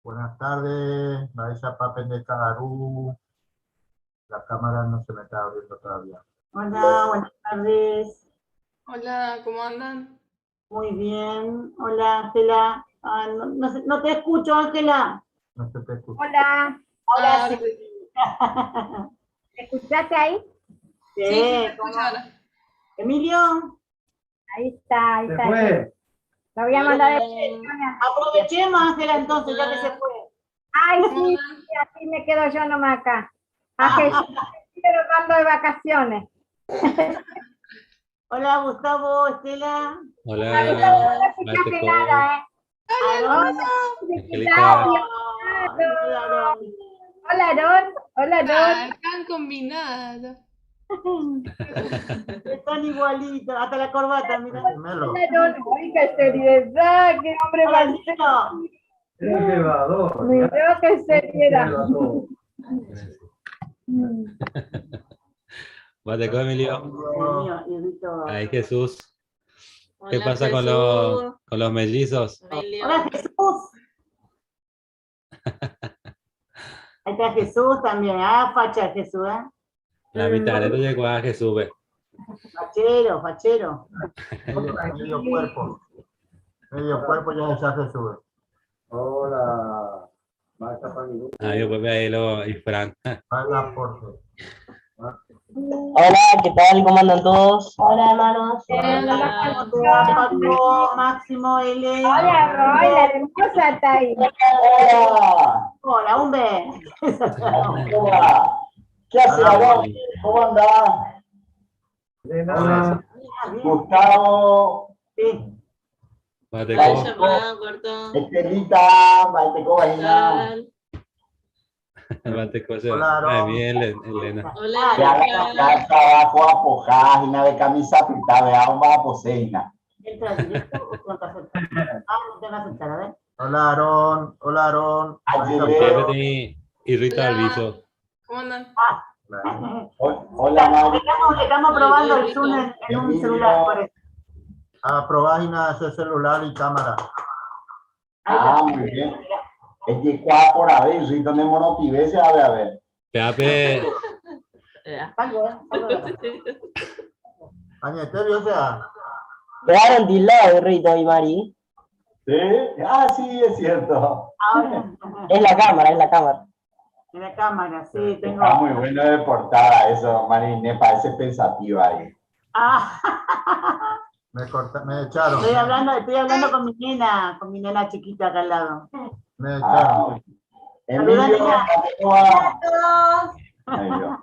Buenas tardes, mba'éichapa pende ka'aru. La cámara no se me está abriendo todavía. Hola, buenas tardes. Hola, ¿cómo andan? Muy bien. Hola, Ángela. Ah, no, no sé- no te escucho, Ángela. No se te escucha. Hola, Ahora Ah, sí. ¿me escuchaste ahí? Sí, Sí, sí, se ¿cómo? escucha ahora. Emilio, Ahí está, ahí Se está. fue. Lo voy a mandar de... aprovechemos, Ángela, entonces, ya que se fue. Ay, ¿Cómo sí, andan? sí, así me quedo yo nomás acá. A Jesús te lo mando de vacaciones. Hola, Gustavo, Estela. Hola, No escuchaste Mateco, nada, ¿eh? Aarón. Angélica. Aarón. Hola, Aarón. Hola, Aarón. Ah, están combinadas. Están igualitos, hasta la corbata, mira. Gemelo. Hola, Aarón. Ay, qué seriedad, qué hombre Hola, más. Lito. Es llevador. Mirá qué seriedad. Llevador. Mateco, Emilio. Dios mío, Irrito. Ahí Jesús. ¿Qué Hola, pasa con Jesús. los, con los mellizos? Emilio. Hola, Jesús. Ahí está Jesús también. Ah, facha Jesús, ¿eh? La mitad de llegó a Jesús, ve. Fachero, fachero. Medio cuerpo. Medio cuerpo ya se hace sube. Hola. Marta Panigú. Ahí pues ve ahí lo y Fran. Al aporte. Hola, ¿qué tal? ¿Cómo andan todos? Hola, hermanos. Hola. ¿Cómo te va, Paco? Máximo L. Hola, Roy, la hermosa está ahí. Hola, Hola, un beso. hola. ¿Qué hace, Aarón? ¿Cómo andás? Elena. Gustavo, Sí. Mateco, Hola, llamada, Alberto. Estelita, Mateco ¿Qué Vaina. tal? Mateco, se Hola, Aarón. Ay, bien, Elena. Hola, Ya Erika. ya trabajo a pojagina de camisa pintada, vea, un va a poseina. ¿Entra directo o tengo que aceptar? Ah, no tengo que aceptar, a ver. Hola, Aarón. Hola, Aarón. Ayer- Y y Rita Hola. Alviso. ¿Cómo andan? Hola, Mari. Estamos probando el Zoom en un Emilio. celular, por eso. A probágina ese celular y cámara. Ahí está. Ah, muy bien. Es que cuá por a ver, si donde monotive se a ver, a ver. Peape, Salgo, ¿eh? Salgo de acá. Añeterio, o sea. Quedaron tildados, Rito y Mari. ¿Sí? Ah, sí, es cierto. Ahora, Es la cámara, es la cámara. en la cámara, sí, tengo. Está muy bueno de portada eso, Mari, me parece pensativa ahí. Ah, Me echaron. estoy hablando con mi nena chiquita acá al lado. Me Ah, echaron. muy bien. Emilio, Nena. ¿cómo va? Hola a todos. Ay, Dios.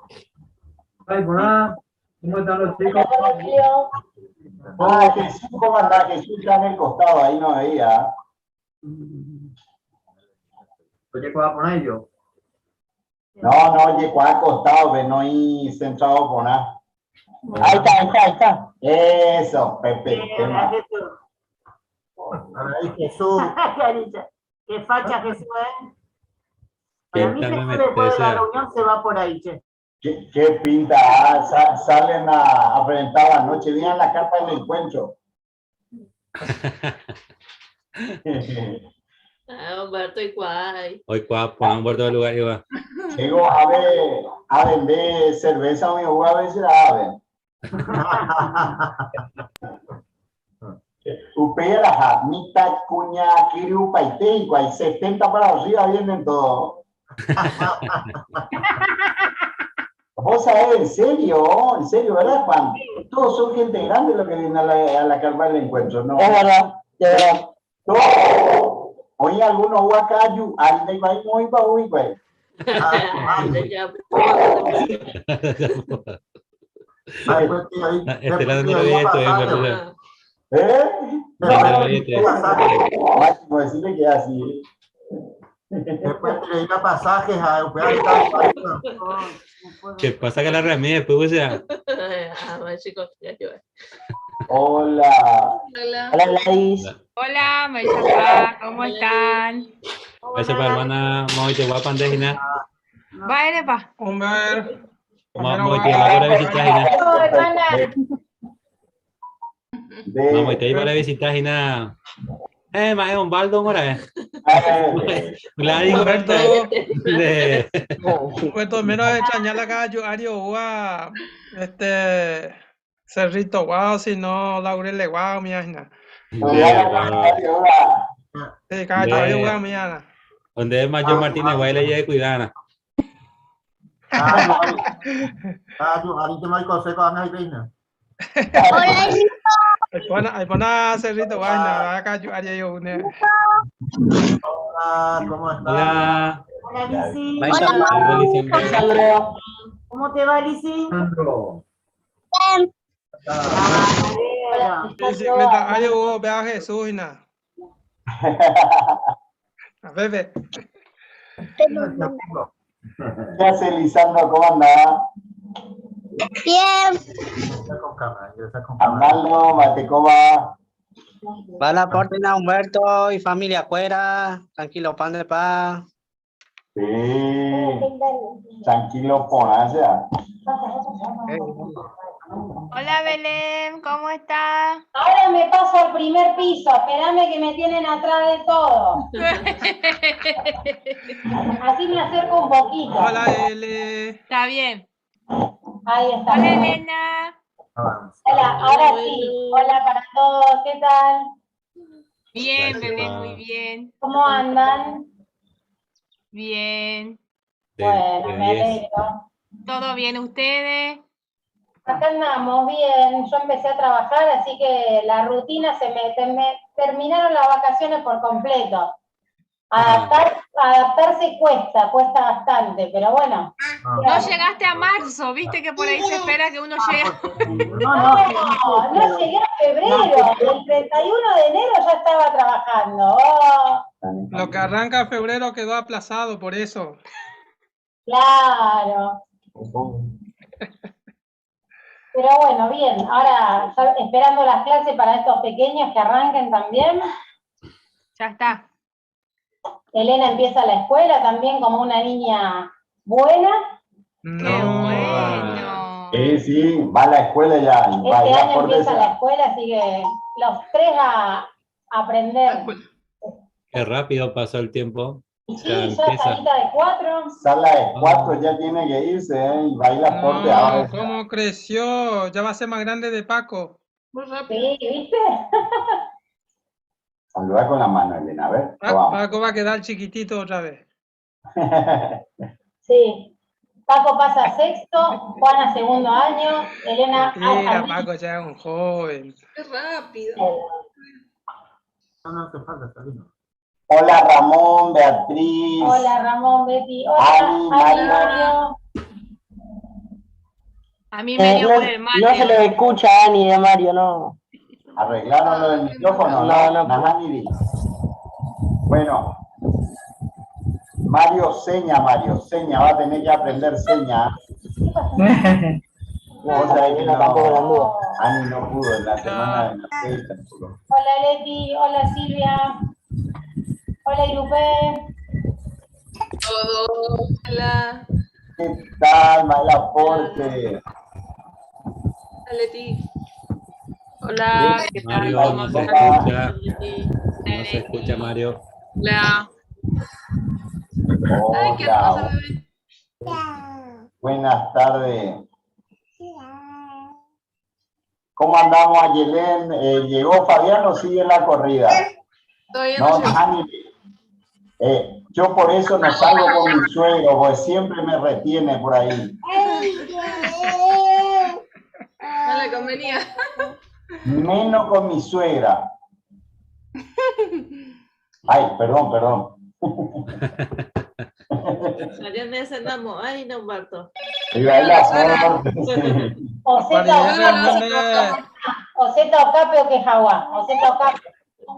Ay, hola. ¿Cómo están los chicos? Hola, Emilio. Ah, Jesús, ¿cómo andás? Jesús está en el costado, ahí no veía. Oye, ¿cuál va a poner yo? No, no, llegó al costado, ve, no y centrado por nada. Ahí está, ahí está, ahí está. Eso, Pepe. Hola, tema. Jesús. Ahí Jesús. Carita. Qué facha Jesús, ¿eh? Para mí Píntame, Jesús después de la metese. reunión se va por ahí, che. ¿Qué pinta? Ah, salen a presentar la noche, vienen a la carpa del encuentro. Ah, Humberto y Cuay. Hoy cuá, pon un del lugar, iba. Llego a ver, a vender cerveza, mi a veces a ver. Upea la jamita, cuña, kiriu, paite, hay 70 para arriba vienen todos. Vos sabés, en serio, ¿verdad, Juan? Todos son gente grande los que vienen a la carpa del encuentro, ¿no? Es verdad, de verdad. Todos. Hoy algunos huacayu, al de ahí muy pa' uy, güey. Ya, Ay, pues, tío, ahí- Estela no después lo tío, vi esto, pasaje, eh, ¿Eh? No, no lo vi esto. Máximo, decirle que es así. Después te ir a pasajes a Upea, ahí está, ahí está. ¿Qué pasa que la remía después, o sea? Ah, bueno, chicos, ya yo. Hola. Hola. Hola, Gladys. Hola, Maisha, ¿cómo están? Esa pa hermana, moite guapa andejina. Vale, pa. Humber. Moite va para visitar gina. Hola, hermana. No, moite iba para visitar gina. Ma es un baldo ahora, eh. Gladys Humberto, de Humberto, menos extrañar la calle Ario Ua, este Cerrito Guau, sino Laurel Guau, mi asna. Sí, caballo Ario Ua, mi asna. Donde es Mayor Martínez Guay le lleve cuidana. Ahí pon a Cerrito Guau, nada, caballo Ario Ua. Hola, ¿cómo estás? Hola. Hola, Lizzy. Hola. ¿Cómo te va, Lizzy? Alejandro. Ah, Bicicleta Ario Ua, vea a Jesús, y nada. A bebé. ¿Qué hace Lisandro? ¿Cómo anda? Bien. Ingresa con cámara, ingresa con cámara. Arnaldo, Matecoba. Va la portina Humberto y familia afuera. Tranquilo, pan de paz. Sí. Tranquilo, ponancia. Hola Belén, ¿cómo estás? Ahora me paso al primer piso, esperame que me tienen atrás de todo. Así me acerco un poquito. Hola, L. Está bien. Ahí está. Hola Elena. Hola, ahora sí. Hola para todos, ¿qué tal? Bien, Gracias, Belén, pa. muy bien. ¿Cómo andan? Bien. Bueno, De me 10. alegro. ¿Todo bien ustedes? Acá andamos bien. Yo empecé a trabajar, así que la rutina se me terminaron las vacaciones por completo. Adaptarse cuesta, cuesta bastante, pero bueno. No llegaste a marzo, viste que por ahí se espera que uno llegue. No, no, No, no llegué a febrero. El 31 de enero ya estaba trabajando. Oh, Lo que arranca en febrero quedó aplazado por eso. claro. Pero bueno, bien. Ahora ya esperando las clases para estos pequeños que arranquen también. Ya está. Elena empieza la escuela también como una niña buena. Qué No. bueno. Sí, sí, va a la escuela ya. y Va Este ya año por empieza la esa. escuela, así que los tres a aprender. Qué rápido pasó el tiempo. Y sí, Ya ya empieza. salita de 4. Sala de 4 ya tiene que irse, ¿eh? Y baila fuerte No, ahora. cómo creció. Ya va a ser más grande de Paco. Muy rápido. Sí, ¿viste? Saluda con la mano, Elena, a ver. Vamos. Paco va a quedar chiquitito otra vez. Sí. Paco pasa a sexto, Juan a segundo año, Elena al Mentira, jardín. Paco ya es un joven. Qué rápido. No, no hace falta, está bien. Hola Ramón, Beatriz. Hola Ramón, Betty. Hola, Ani, Ani, Mario. Mario. A mí me dio No, por el mate. no se lo escucha a Ani de Mario, no. Arreglaron lo del micrófono, No, ¿no? no. Najani. Bueno. Mario, seña, Mario, seña, va a tener que aprender seña. No, Vos sabés que no, tampoco la anduvo. Ani no pudo en la semana de la fiesta. tampoco. Hola Leti, hola Silvia. Hola Irupé. Todo. Hola. ¿Qué tal, Malaporte? Hola, Leti. Hola, ¿qué tal? Mario, ¿Cómo no se estás? escucha. Leti. No se escucha, Mario. Hola. Ay, qué hermosa Hola, bebé. buenas tardes. ¿Cómo andamos, Ayelén? ¿Llegó Fabián o sigue en la corrida? Todavía no No, llegó. Ani, yo por eso no salgo con mi suegro, porque siempre me retiene por ahí. No le convenía. Menos con mi suegra. Ay, perdón, perdón. Ay, no, Humberto. Iba a ir a fuerte, sí. Oseta Para Oseta Ocape o Quejaguá. Oseta Ocape.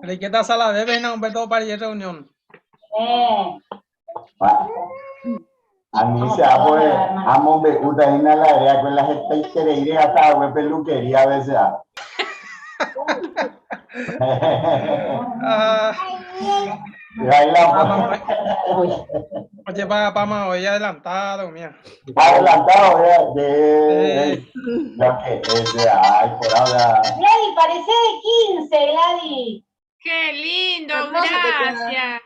Riqueta Sala debe no, Humberto para ir a reunión. Ah, A mí se va pues, amo me gusta ir a la área con la gente y quiere ir hasta la peluquería a veces. Ah, Baila, oye, pa, pa, hoy adelantado, mía. Adelantado, de lo que es de, ay, por ahora. Gladys, parecé de 15, Gladys. Qué lindo, Hermoso te queda. gracias.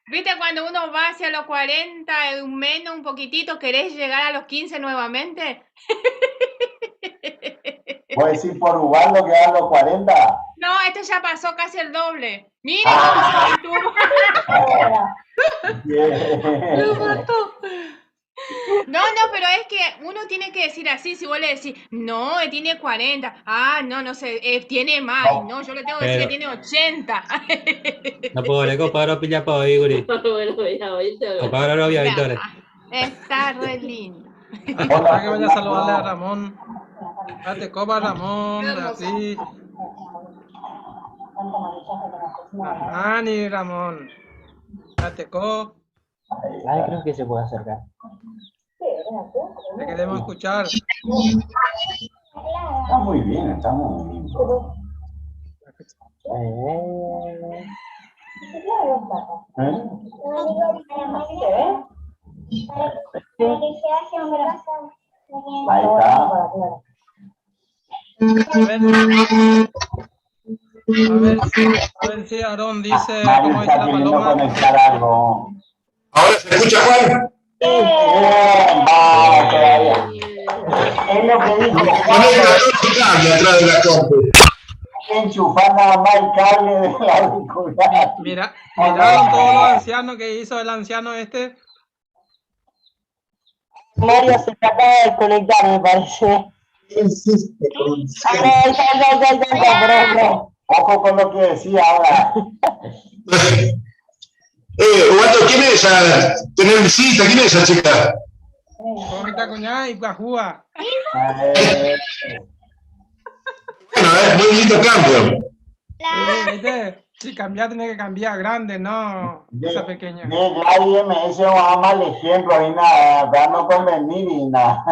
¿Viste cuando uno va hacia los 40, un menos, un poquitito, querés llegar a los 15 nuevamente? ¿Vos decís por Ubaldo que va a los 40? No, esto ya pasó casi el doble. Mire cómo se mantuvo. Bien. Lo mató. No, no, pero es que uno tiene que decir así, si vos le decís, no, él tiene 40, ah, no, no sé, tiene más, No. no, yo le tengo que decir que Pero- tiene 80. No puedo le comparo pilla pa' hoy, guri. Bueno, ya, oíste. Comparo los aviadores. Está re lindo. Hola, Para que vaya a saludarle a Ramón. Date copa, Ramón, Beatriz. A Ani, Ramón. Date co, Ay, creo que se puede acercar. te queremos escuchar. Está muy bien, está muy bien. ¿Eh? Ahí está. A ver, a ver si Aarón dice Mario cómo dice está la queriendo paloma. conectar algo. ¿Ahora se escucha, Juan? Bien, va, todavía. Es lo que dijo Juan, Ponele el cable atrás de la compu. hay que enchufar nada más el cable del auricular. Mira, miraron todos los ancianos que hizo el anciano este. Mario se te acaba de desconectar, me parece. Ah, no, ahí está, ahí está, ahí está, ahí está, perdón, perdón. Ojo con lo que decía ahora. Ubaldo, ¿quién es esa? ¿Tener visita? ¿Quién es esa chica? Comita cuñá y guajúa. Eh, Bueno, muy lindo cambio. Sí, ¿viste? Si cambiar, tiene que cambiar grande, no esa pequeña. de Gladys MS un mal ejemplo y nada, para no convenir y nada.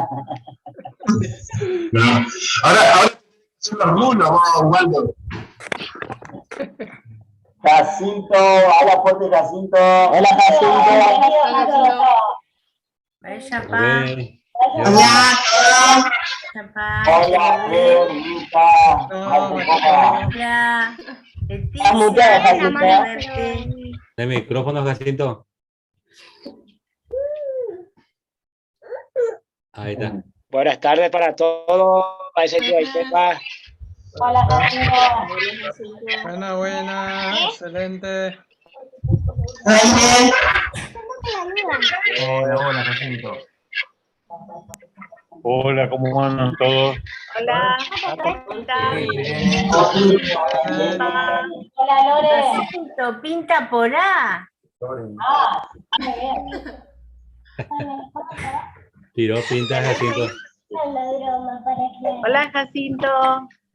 No. Ahora, ahora son los rulos, vos, Ubaldo. Jacinto, hola fuerte Jacinto. Hola, Jacinto. A ver. Hola, Ferita. No, Estás muteado, Jacinto. De micrófono, Jacinto. Ahí está. Buenas tardes para todos. Parece que hay tema. Hola, Jacinto. Buena, buena, excelente. Hola, hola, Jacinto. Hola, ¿cómo andan todos? Hola, ¿cómo estás? Hola, Lore. Jacinto, pinta por A. Ah, muy bien. Tiró pinta, Jacinto. Hola, Jacinto.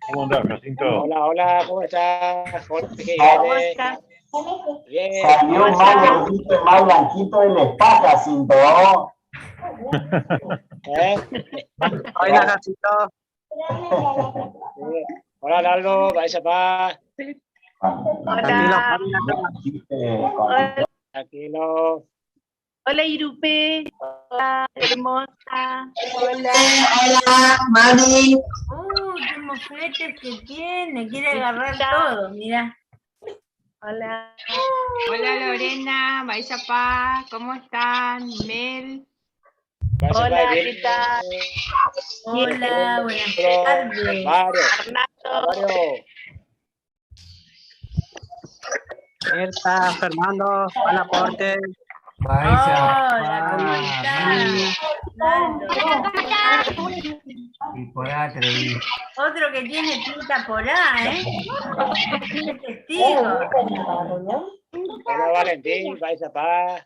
¿Cómo andás, Jacinto? Hola, hola, ¿cómo estás? Jorge, ¿Cómo estás? Bien. Salió más gordito y más blanquito del spa, Jacinto. ¿Eh? Hola, Jacinto. Hola, Lalo, vaya pa. Hola. Hola. Tranquilo. Hola, Irupe. Hola, hermosa. Hola. Hola, Mari. Qué mofletes que tiene, quiere agarrar todo, mira. Hola. Hola Lorena, Maisa Paz, ¿cómo están? Mel. Hola, ¿qué tal? Hola, buenas tardes. Mario. Fernando. Berta, Fernando, Juan Aporte. Hola, ¿cómo estás? Otro que tiene pinta por A, ¿eh? Tiene testigo. Hola, Valentín, Maisa Paz.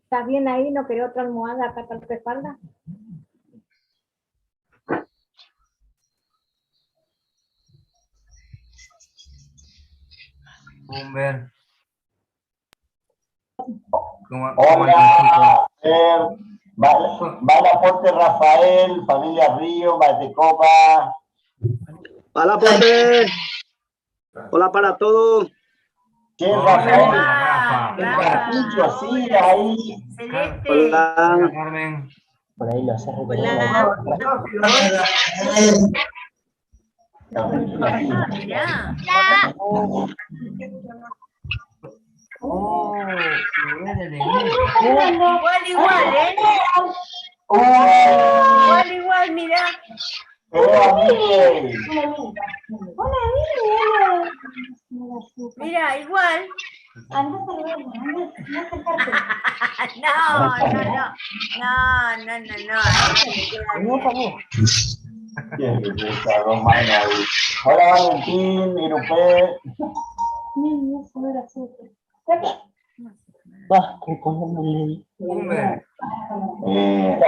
¿Estás bien ahí? ¿No querés otra almohada acá para tu espalda? Humber. Hola, Fer. Va la Aporte Rafael, familia Río, Batecopa. Hola, Aporte. Hola para todos. ¿Qué Rafael? El cartucho sigue ahí. Celeste. Hola. Por ahí lo hace Hola. Ah, mirá. Oh, Igual, igual, ¿eh? Igual, igual, mirá. Hola, Miguel. Hola, Miguel. Mira, igual. Anda a saludarme, anda, anda a acercarte. No, no, no. No, no, no, no. A ella le queda bien. Qué belleza, Romana. Hola, Valentín, Irupé.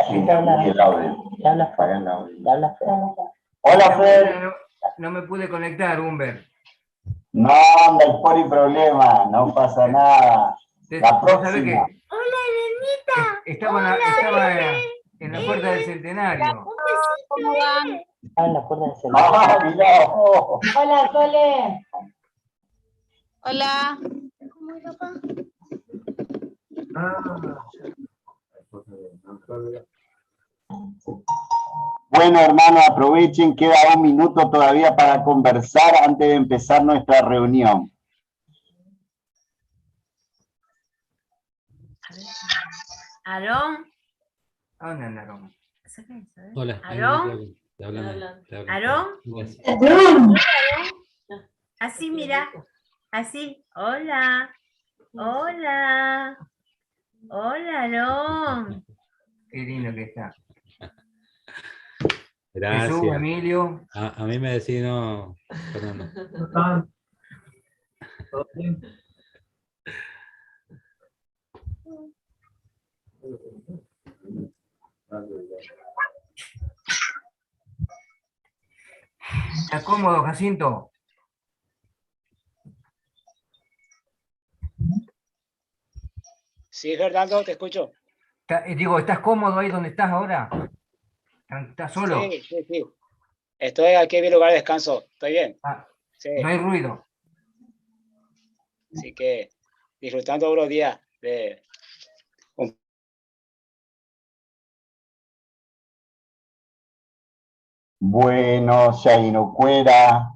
Sí, el audio. Apaga el audio. Hola, Fer. No, no me pude conectar, Humber. No, anda, el pori problema, no pasa nada. La Vos sabés próxima. que Hola, Elenita. estaba, en la- Hola, estaba Ele. en la puerta del centenario. Un besito, Ele. Ah, mirá, oh. Hola, Sole. Hola. Bueno, hermano, aprovechen, queda un minuto todavía para conversar antes de empezar nuestra reunión. Aarón. ¿A dónde andaron? Saca eso, ¿eh? Hola. ahí Aarón. Te hablan, te hablan. Aarón. Gracias. Así, mira. Así. Hola. Hola. Hola, Aarón. Qué lindo que está. Gracias. Jesús, Emilio. A mí me decís, no, Fernando. ¿Estás cómodo, Jacinto? Sí, Fernando, te escucho. Digo, ¿estás cómodo ahí donde estás ahora? ¿Estás solo? Sí, sí, sí. Estoy aquí en mi lugar de descanso. Estoy bien. Ah, Sí. No hay ruido. Así que disfrutando unos días de Bueno, Shaino Cuera,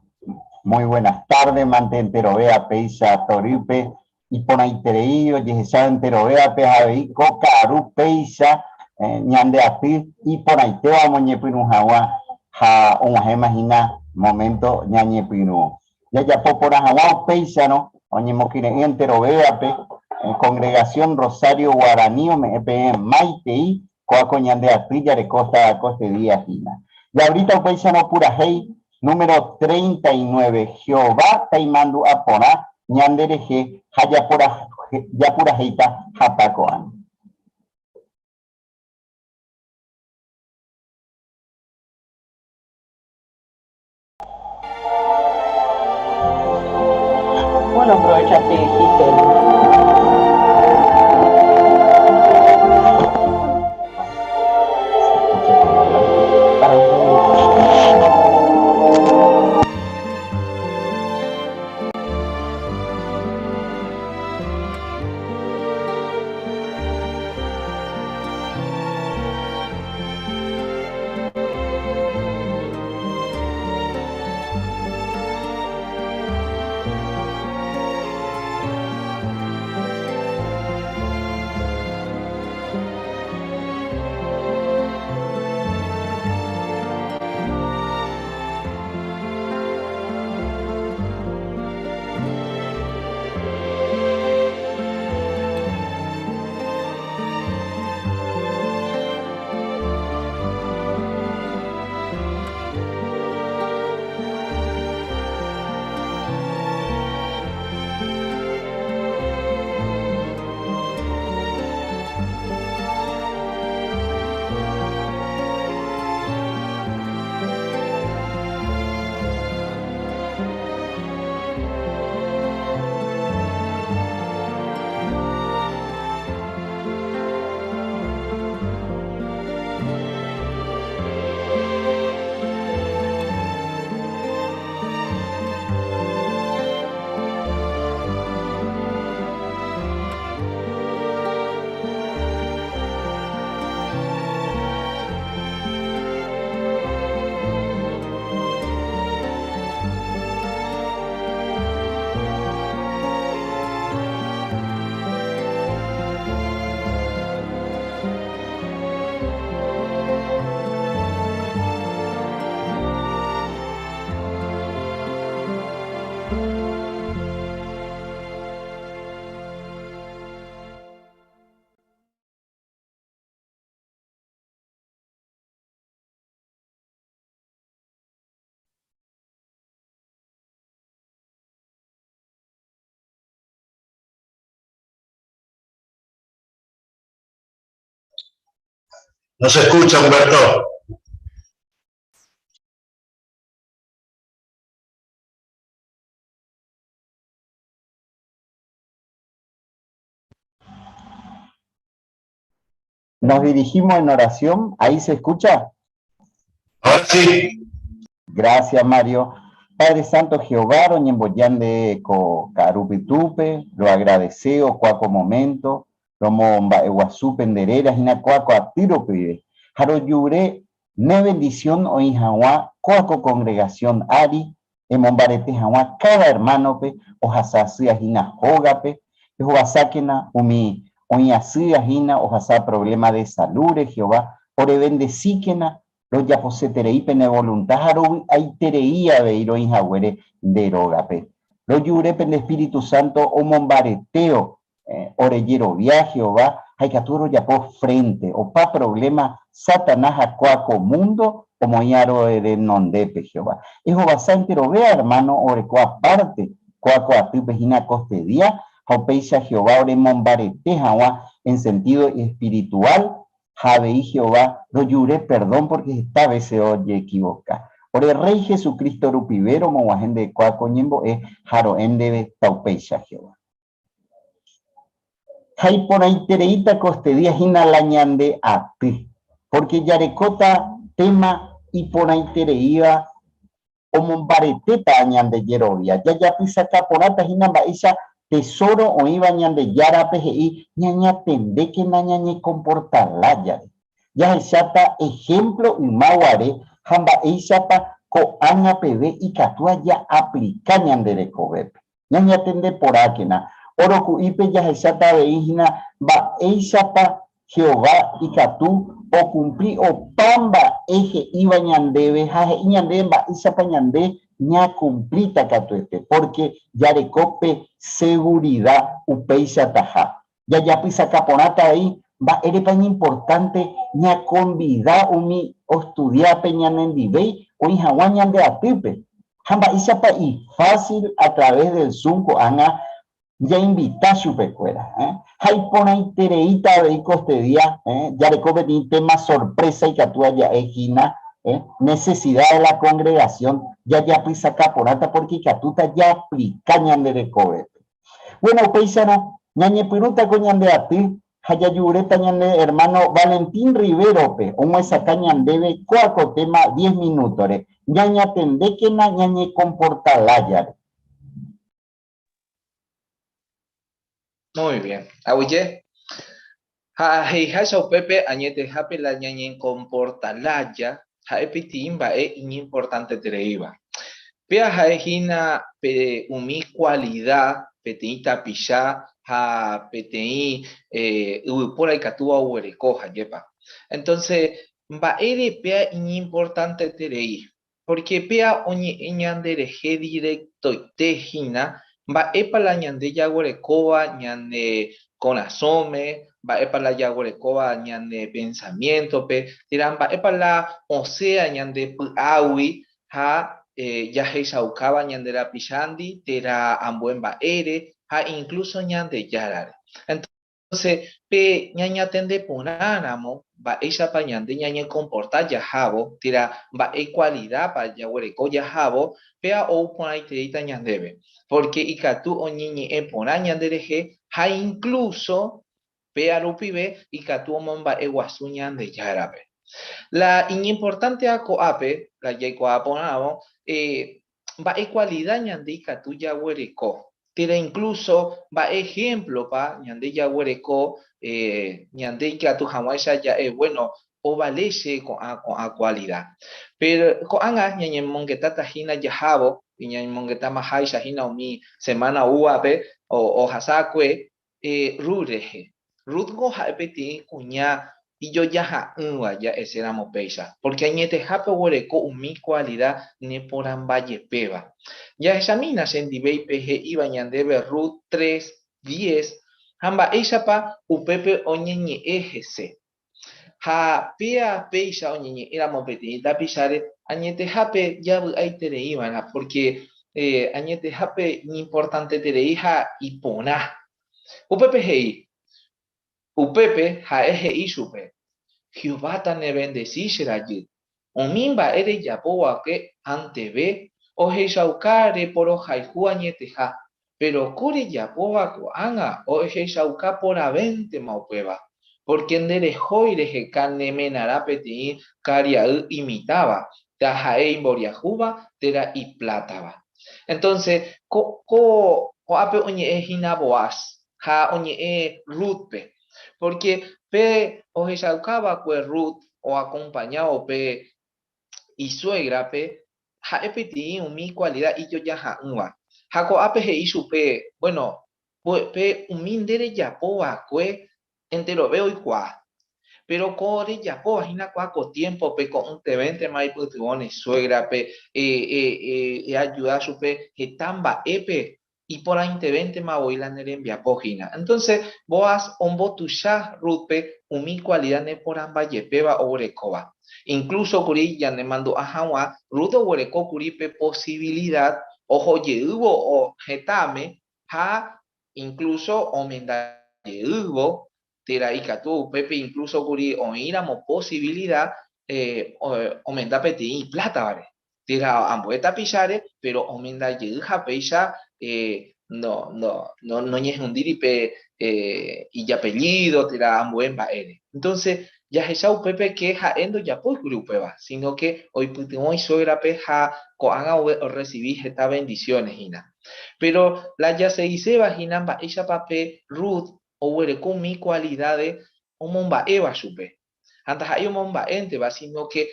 muy buenas tardes, mantente Peisa Toripe, y Ponaitereío, Yehesá Enterovea, Pejaveí, Coca, Peisa, Ñande Api, y Ponaiteo, Moñepinujawa, Ja, Unjemagina, momento Ñañepinu. Ya ya Poporajagua, Peisa, no, Oñemoquine, Enterovea, Pe, Congregación Rosario Guaraní, MP, Maitei, Coaco Ñande Api, Yarecosta, Coste Díaz, Gina. Y ahorita paisano purajei, número 39, Jehová Taimandu Apona, Ñandereje, Hayapura, Yapurajeita, Jatacoan. Bueno, aprovechaste y dijiste. No se escucha, Humberto. Nos dirigimos en oración. ¿Ahí se escucha? Ahora sí. Gracias, Mario. Padre Santo Jehová, roñemboyande ko ka'arupytúpe, roagradeceo kua ko momento, romomba'eguasu pende réra hína kua ko aty ropive, ha rojure ne bendición oĩ hag̃ua kóa ko congregación ári, emombarete hag̃ua káda hermano-pe ohasa asýa hína hógape, ehovasákena umi oĩ asýa hína ohasa problema de salud-re, Jehová, orebendesíkena Rojaposeterei pene voluntad ha rovy'aiterei avei roĩ haguére nde rógape. Rojure pende Espíritu Santo omombaretéo ore jerovia Jehová ha ikatu rojapo frente opa problema Satanás ha kóa ko mundo omoĩ ore renondépe Jehová. Ehovasa enterovéa hermano orekóva parte kóa ko atýpe hína kostedia ha upéicha Jehová oremombarete haguã en sentido espiritual Ha avei Jehová, rojure perdón pórke heta vése ojeekivoka. Ore Rréi Jesucristo rupive romog̃uahẽ nde kua ko ñembo'e ha ro'e ndéve taupéicha Jehová. Ha iporãitereíta kostedía hína la ñande aty, pórke jarekóta téma iporãitereíva omombaretéta ñande jerovia. Jajapysaka porãta hína mba'éicha tesoro oĩva Ñandejárape he'i ñañatendékena ñañekomporta lájare. Jahecháta ehémplo yma guare ha mba'éichapa ko'ág̃a peve ikatu jaaplika ñande rekovépe. Ñañatende porãkena. Óro ku'ípe jahecháta avei hína mba'éichapa Jehová ikatu okumpli opa mba'e he'íva ñandéve ha he'i ñandéve mba'éichapa ñande ñakumplíta katuete, pórke jareko pe segurida upeichataha. Jajapysaka porãta avei mba'érepa iñimportánte ñakonvida umi ostudiápe ñanendivéi oĩ hag̃ua ñande atýpe, ha mba'éichapa ifásil a través del Zoom ko'ág̃a jainvita chupekuéra. Ha iporãitereíta avei kostedia jareko peteĩ téma sorprésa ikatúva ja'e hína necesidad de la congregación jajapysaka porãta pórke ikatúta jaaplika ñande rekovépe. Bueno, upéicharõ, ñañepyrũta ko ñande aty ha jajuréta ñane ermáno Valentín Rivero-pe omyesakã ñandéve kóa ko téma diez minútore, Ñañatendékena ñañekomporta lájare. Muy bien. Aguyje. Ha he'iháicha upépe añetehápe la ñañekomporta lája ha'e peteĩ mba'e iñimportantetereíva. Péa ha'e hína pe umi kualida peteĩ tapicha ha peteĩ yvypóra ikatúva oguereko, hajépa. Entonce, mba'ére péa iñimportanteterei? Pórke péa oñe'ẽ ñanderehe direktoite hína mba'épa la ñande jaguerekóva ñane korasõme, mba'épa la jaguerekóva ñane pensamiéntope, térã mba'épa la osẽa ñande py'águi ha jahechaukáva ñande rapichándi térã ambue mba'ére ha inklúso Ñandejárare. Entonce, pe ñañatende porãramo mba'éichapa ñande ñañekomporta jahávo térã mba'e kualidápa jaguereko jahávo, péa ou porãitereíta ñandéve, pórke ikatu oñeñe'ẽ porã ñanderehe ha inklúso péa rupive ikatu omomba'eguasu Ñandejárape. La iñimportántea ko'ápe, la jaikuaa porãvo, mba'e kualida ñande ikatu jaguereko, térã inklúso mba'e ehémplopa ñande jaguereko ñande ikatu hag̃uáicha ja'e, Buéno, ovale che ko'ã ko'ã kualida. Péro ko'ág̃a ñañemongetáta hína jahávo, ñañemongetamaháicha hína umi semána oúvape ohasa'akue, Rut rehe. Rut-ngo ha'e peteĩ kuña ijojaha'ỹva ja'eséramo péicha, pórke añetehápe oguereko umi kualida neporãmbajepéva. Jahechamína chendivéi pe he'íva ñandéve Rut tres, diez ha mba'éichapa upépe oñeñe'ẽ hese. Ha péa péicha oñeñe'ẽramo peteĩ tapicháre, añetehápe javy'aitereiva'erã, pórke añetehápe iñimportanteterei ha iporã. Upépe he'i, Upépe ha'e he'i chupe, Jehová tanevendesi che rajy. Umi mba'e rejapo va'ekue anteve ohechauka reporohayhu añeteha, péro ko rejapóva ko'ág̃a ohechauka porãvéntema upéva, pórke nderehói reheka ne menarã peteĩ karia'y imitãva, taha'e imboriahúva térã iplátava. Entónse, ko ko'ápe oñe'ẽ hína Boaz ha oñe'ẽ Rútpe, pórke pe ohechauka va'ekue Rut oakompañávo pe isuégrape ha'e peteĩ umi kualida ijojaha'ỹva. Ha ko'ápe he'i chupe, Bueno, pe umi nde rejapo va'ekue enterove oikuaa. Péro ko rejapóva hína kua ko tiémpope ko'ytevéntema eipytyvõ ne suégrape, eajuda chupe heta mba'épe Iporãitevéntema voi la ne rembiapo hína. Entonce, Boaz ombotuicha Rútpe umi kualida neporãmba jepéva oguerekóva. Incluso kuri ñanemandu'a hag̃ua, Rut oguereko kuri pe posibilidad oho jeývo hetãme ha incluso omenda jeývo, térã ikatu upépe incluso kuri oĩramo posibilida omenda peteĩ iplátavare. térã ambue tapicháre, péro omenda jey ha péicha noñehundíri pe ijapellído térã ambue mba'ére. Entónse jahecha upépe ke ha'e ndojapói kuri upéva, síno ke oipytyvõ isuégrape ha ko'ág̃a orresivi heta vendisiónes hína. Péro la jasegiséva hína mba'éichapa pe Rut oguereko umi kualidáde omomba'éva chupe. Ha ndaha'éi omomba'énteva, síno ke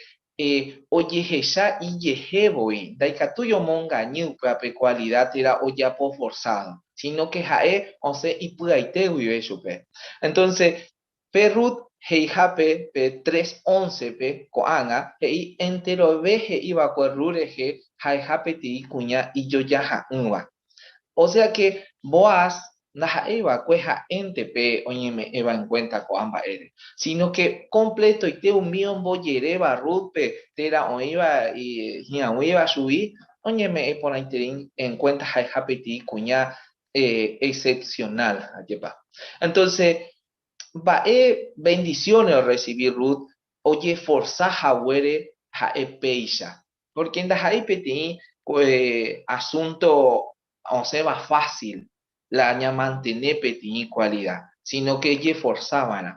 ojehecha ijehe voi, ndaikatúi omongañy upéva pe kualida térã ojapo forsádo, síno ke ha'e osẽ ipy'aite guive chupe. Entónse, pe Rut he'ihápe pe 3:11-pe ko'ág̃a, he'i enterove he'i va'ekue Rut rehe ha'eha peteĩ kuña ijojaha'ỹva. Osea ke Boaz ndaha'éi va'ekue ha'énte pe oñeme'ẽva enkuénta ko'ã mba'ére, síno ke kompletoite umi ombojeréva Rútpe térã oĩva hi'ag̃uíva chugui, oñeme'ẽ porãiterei enkuénta ha'eha peteĩ kuña excepcional. Ajépa? Entónse, mba'e bendiciones orresivi Rut ojeforsa haguére ha'e péicha? Pórke ndaha'éi peteĩ asunto osẽva fásil la ñamantene peteĩ kualida, síno ke ejeforsa va'erã.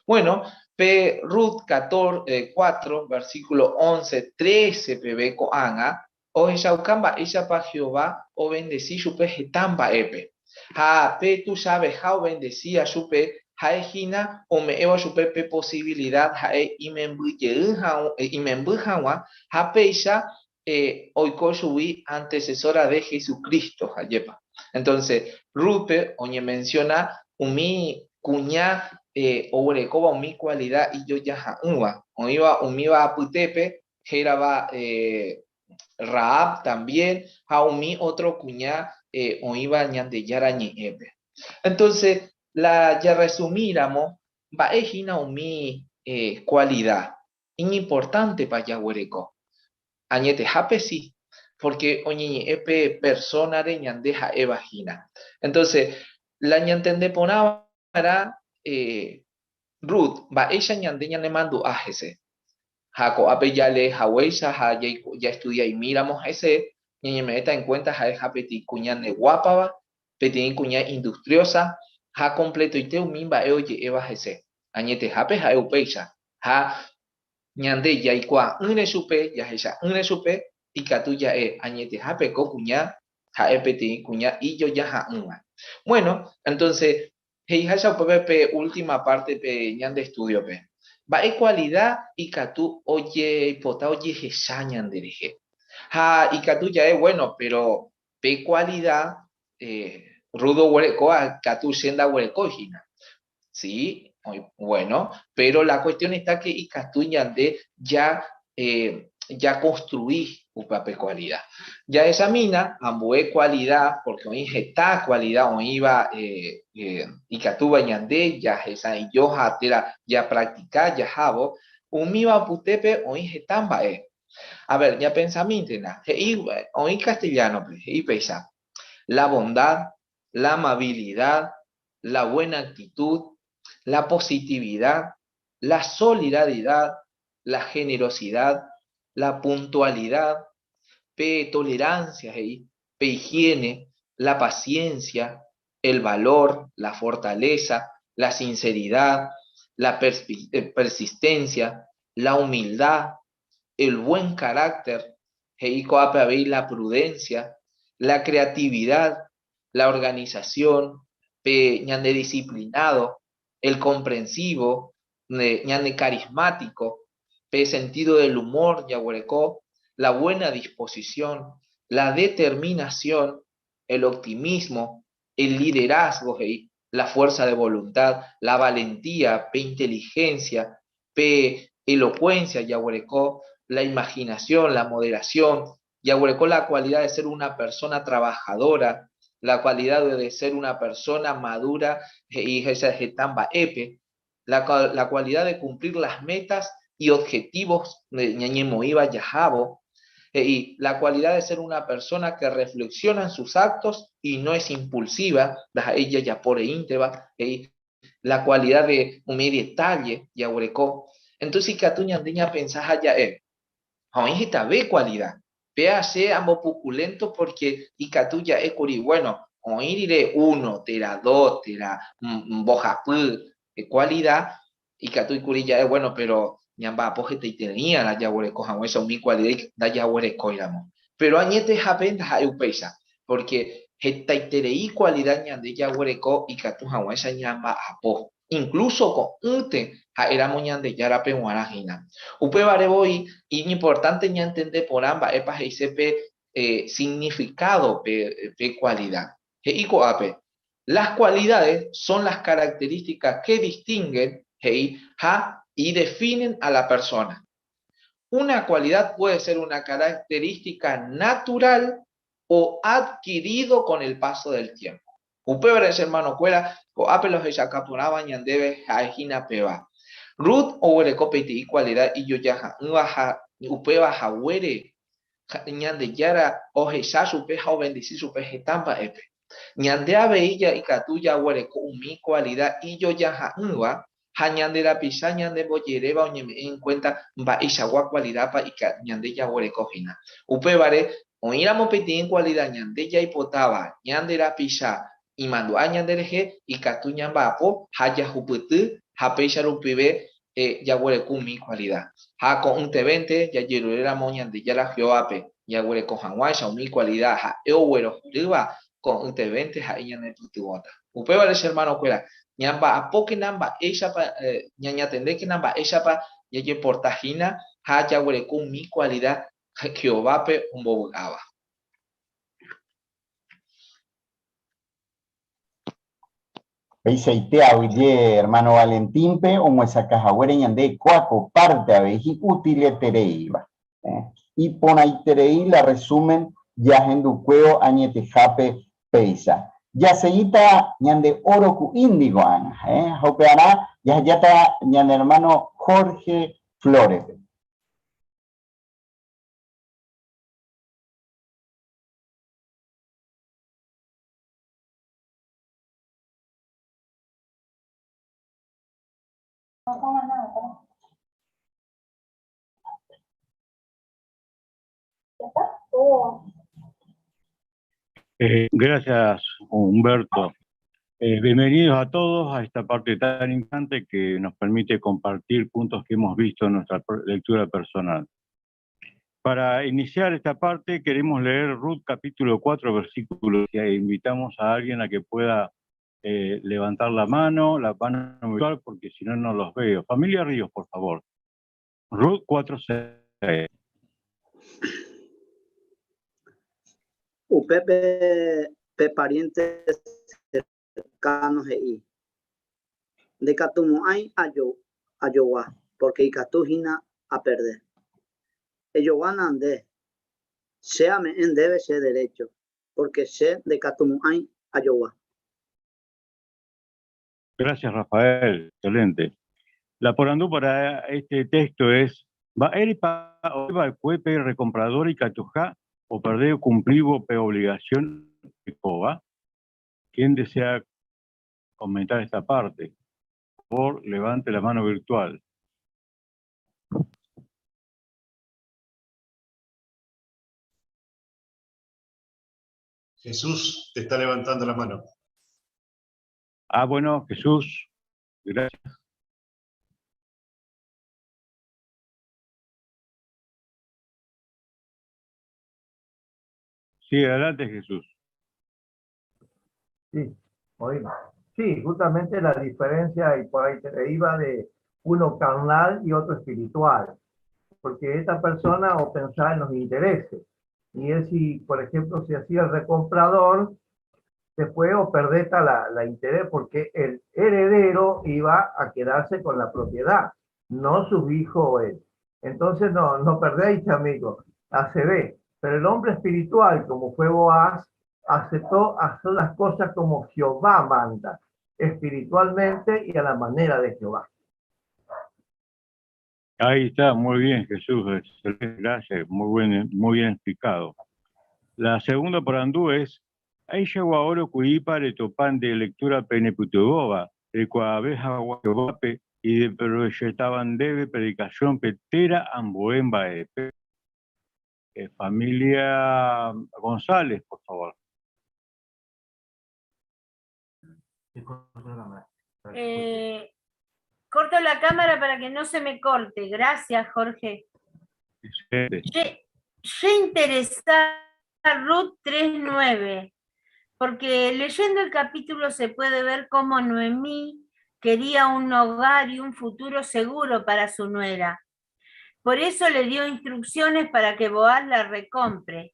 Bueno, pe Rut 4, versíkulo 11, 13 peve ko'ág̃a, ohechauka mba'éichapa Jehová ovendesi chupe heta mba'épe. Ha pe tuichaveha ovendesía chupe ha'e hína ome'ẽva chupe pe posivilida ha'e imemby jey imemby hag̃ua ha péicha oiko chugui antecesora de Jesucristo, ajépa. Entonces, Rútpe oñemenciona umi kuña oguerekóva umi kualida ijojaha'ỹva, oĩva umíva apytépe hérava Rahab también ha umi ótro kuña oĩva Ñandejára Ñe'ẽpe. Entonces, la jarresumíramo, mba'e hína umi kualida iñimportántepa jaguereko? Añetehápe si, pórke oñeñe'ẽ pe persónare ñande ha'éva hína. Entonces, la ñantende porã va'erã Rut, mba'éicha ñande ñanemandu'a hese? Ha ko'ápe jalee haguéicha ha jaestudia'imíramo hese, ñañeme'ẽta en cuenta ha'eha peteĩ kuña ndeguápava, peteĩ kuña industriosa ha kompletoite umi mba'e oje'éva hese. Añetehápe ha'e upéicha. Ha ñande jaikuaa'ỹre chupe, jahecha'ỹre chupe, ikatu ja'e añetehápe ko kuña ha'e peteĩ kuña ijojaha'ỹva. Bueno, entonces He'iháicha upépe pe última párte pe ñande estúdiope, mba'e kualida ikatu ojeipota ojehecha ñanderehe? Ha ikatu ja'e, Bueno, péro pe kualida Ruth oguerekóva katu che ndaguerekói hína. Si, bueno, péro la kuestión está ke ikatu ñande ja jakonstrui upe pe kualida. Jahechamína ambue kualida, pórke oĩ heta kualida oĩva ikatúva ñande jahesa'ỹijo ha térã japraktika jahávo, umíva apytépe oĩ heta mba'e. A ver, ñapensamíntena, he'i oĩ castellánope, he'i péicha, La bondad, la amabilidad, la buena actitud, la positividad. la solidaridad, la generosidad, la puntualidad, pe tolerancia he'i, pe higiene, la paciencia, el valor, la fortaleza, la sinceridad, la persistencia, la humildad, el buen carácter, he'i ko'ápe avei la prudencia, la creatividad, la organización, pe ñande disciplinado, el comprensivo, ñande carismático, pe sentido del humor jaguereko, la buena disposición, la determinación, el optimismo, el liderazgo he'i, la fuerza de voluntad, la valentía, pe inteligencia, pe elocuencia jaguereko, la imaginación, la moderación, jaguereko la cualidad de ser una persona trabajadora, la cualidad de ser una persona madura he'i heta mba'épe, la, la cualidad de cumplir las metas y objetivos ñañemoĩva jahávo, y la cualidad de ser una persona que reflexiona en sus actos y no es impulsiva, ella ya por ínteba, la cualidad de un detalle, jaguereko. Entonces, ikatu ñande ñapensa ha ja'e, ha oĩ hetave cualidad. Péa che ambopukulento porque ikatu ja'e kuri, bueno, oĩ rire uno, térã dos, térã mbohapy cualidad, ikatu kuri ja'e, bueno, pero ñamba'apo hetaiterĩ'arã jaguereko hag̃uáicha umi cualidad ndajaguerekóiramo. Pero añetehápe ndaha'éi upéicha, porque hetaiterei cualidad ñande jaguereko ikatu hag̃uáicha ñamba'apo. Incluso ko'ýte ha'éramo Ñandejárape g̃uarã hína. Upévare voi iñimportánte ñantende porã mba'épa he'ise pe significado pe cualidad. He'i ko'ápe, Las cualidades son las características que distinguen, he'i, ha y definen a la persona. Una cualidad puede ser una característica natural o adquirido con el paso del tiempo. Upévare che hermano-kuéra, ko'ápe la ohechauka porãva ñandéve ha'e hína péva. Rut oguereko peteĩ cualidad ijojaha'ỹva ha upéva haguére Ñandejára ohecha chupe ha obendeci chupe heta mba'épe. Ñande avei ikatu jaguereko umi cualidad ijojaha'ỹva ha ñande rapicha ñandembojeréva oñeme'ẽ en cuenta mba'eichagua cualidad-pa ñande jaguereko hína. Upévare, oĩramo peteĩ cualidad ñande jaipotáva ñande rapicha imandu'a ñanderehe, ikatu ñamba'apo ha jahupyty ha péicha rupive jaguereko umi kualida. Ha ko'ỹtevénte jajeruréramo Ñandejára Jehovápe jaguereko hag̃uáicha umi kualida ha'e oguerohorýva, ko'ỹtevénte ha'e ñanepytyvõta. Upévare che ermanokuéra, ñamba'apókena mba'éichapa, ñañatendékena mba'éichapa jajeporta hína ha jaguereko umi kualida Jehovápe ombovy'áva. Peichaite aguyje hermano Valentín-pe omyesakã haguére ñande kóa ko parte avei hi'utiletereíva. Iporãiterei la resumen jahendukuévo añetehápe péicha. Jaseguíta ñande oro ku'índi ko'ág̃a, ha upearã jahejáta ñane hermano Jorge Flores-pe. No pongas nada, pará. ¿Ya está? Oh. Gracias, Humberto. Bienvenidos a todos a esta parte tan importante que nos permite compartir puntos que hemos visto en nuestra lectura personal. Para iniciar esta parte queremos leer Ruth capítulo 4, versículo 6. Invitamos a alguien a que pueda levantar la mano virtual, porque si no, no los veo. Familia Ríos, por favor. Ruth 4, 6. Upepe pe pariente cercano he'i. Ndekatumo'ãi ajogua, porque ikatu hína a perder. Ejoguána nde, che ame'ẽ ndéve che derecho, porque che ndekatumo'ãi ajogua. Gracias, Rafael. Excelente. La porandu para este texto es, mba'érepa oĩva'ekue pe recomprador ikatuha operde cumplívo pe obligación orekóva? ¿Quién desea comentar esta parte? Por favor, levante la mano virtual. Jesús te está levantando la mano. Ah, bueno, Jesús, gracias. Sí, adelante, Jesús. Sí, oímos. Sí, justamente la diferencia, y por ahí te iba de uno carnal y otro espiritual, porque esta persona o pensaba en los intereses, y él si, por ejemplo, se hacía el recomprador, después o perdeta la interés, porque el heredero iba a quedarse con la propiedad, no su hijo o él. Entonces no perdéis, amigo, ACB. Pero el hombre espiritual, como fue Boaz, aceptó hacer las cosas como Jehová manda, espiritualmente y a la manera de Jehová. Ahí está, muy bien, Jesús, excelente, gracias, muy bien explicado. La segunda por Andú es, ahí llegó ahora cuipa de topan de lectura peneputuboba, de cuabeja guape y de proyectaban debe predicación petera amboemba epe. Familia González, por favor. Corto la cámara para que no se me corte. Gracias, Jorge. Excelente. Ye interesada Ruth 3.9, porque leyendo el capítulo se puede ver cómo Noemí quería un hogar y un futuro seguro para su nuera. Por eso le dio instrucciones para que Boaz la recompre.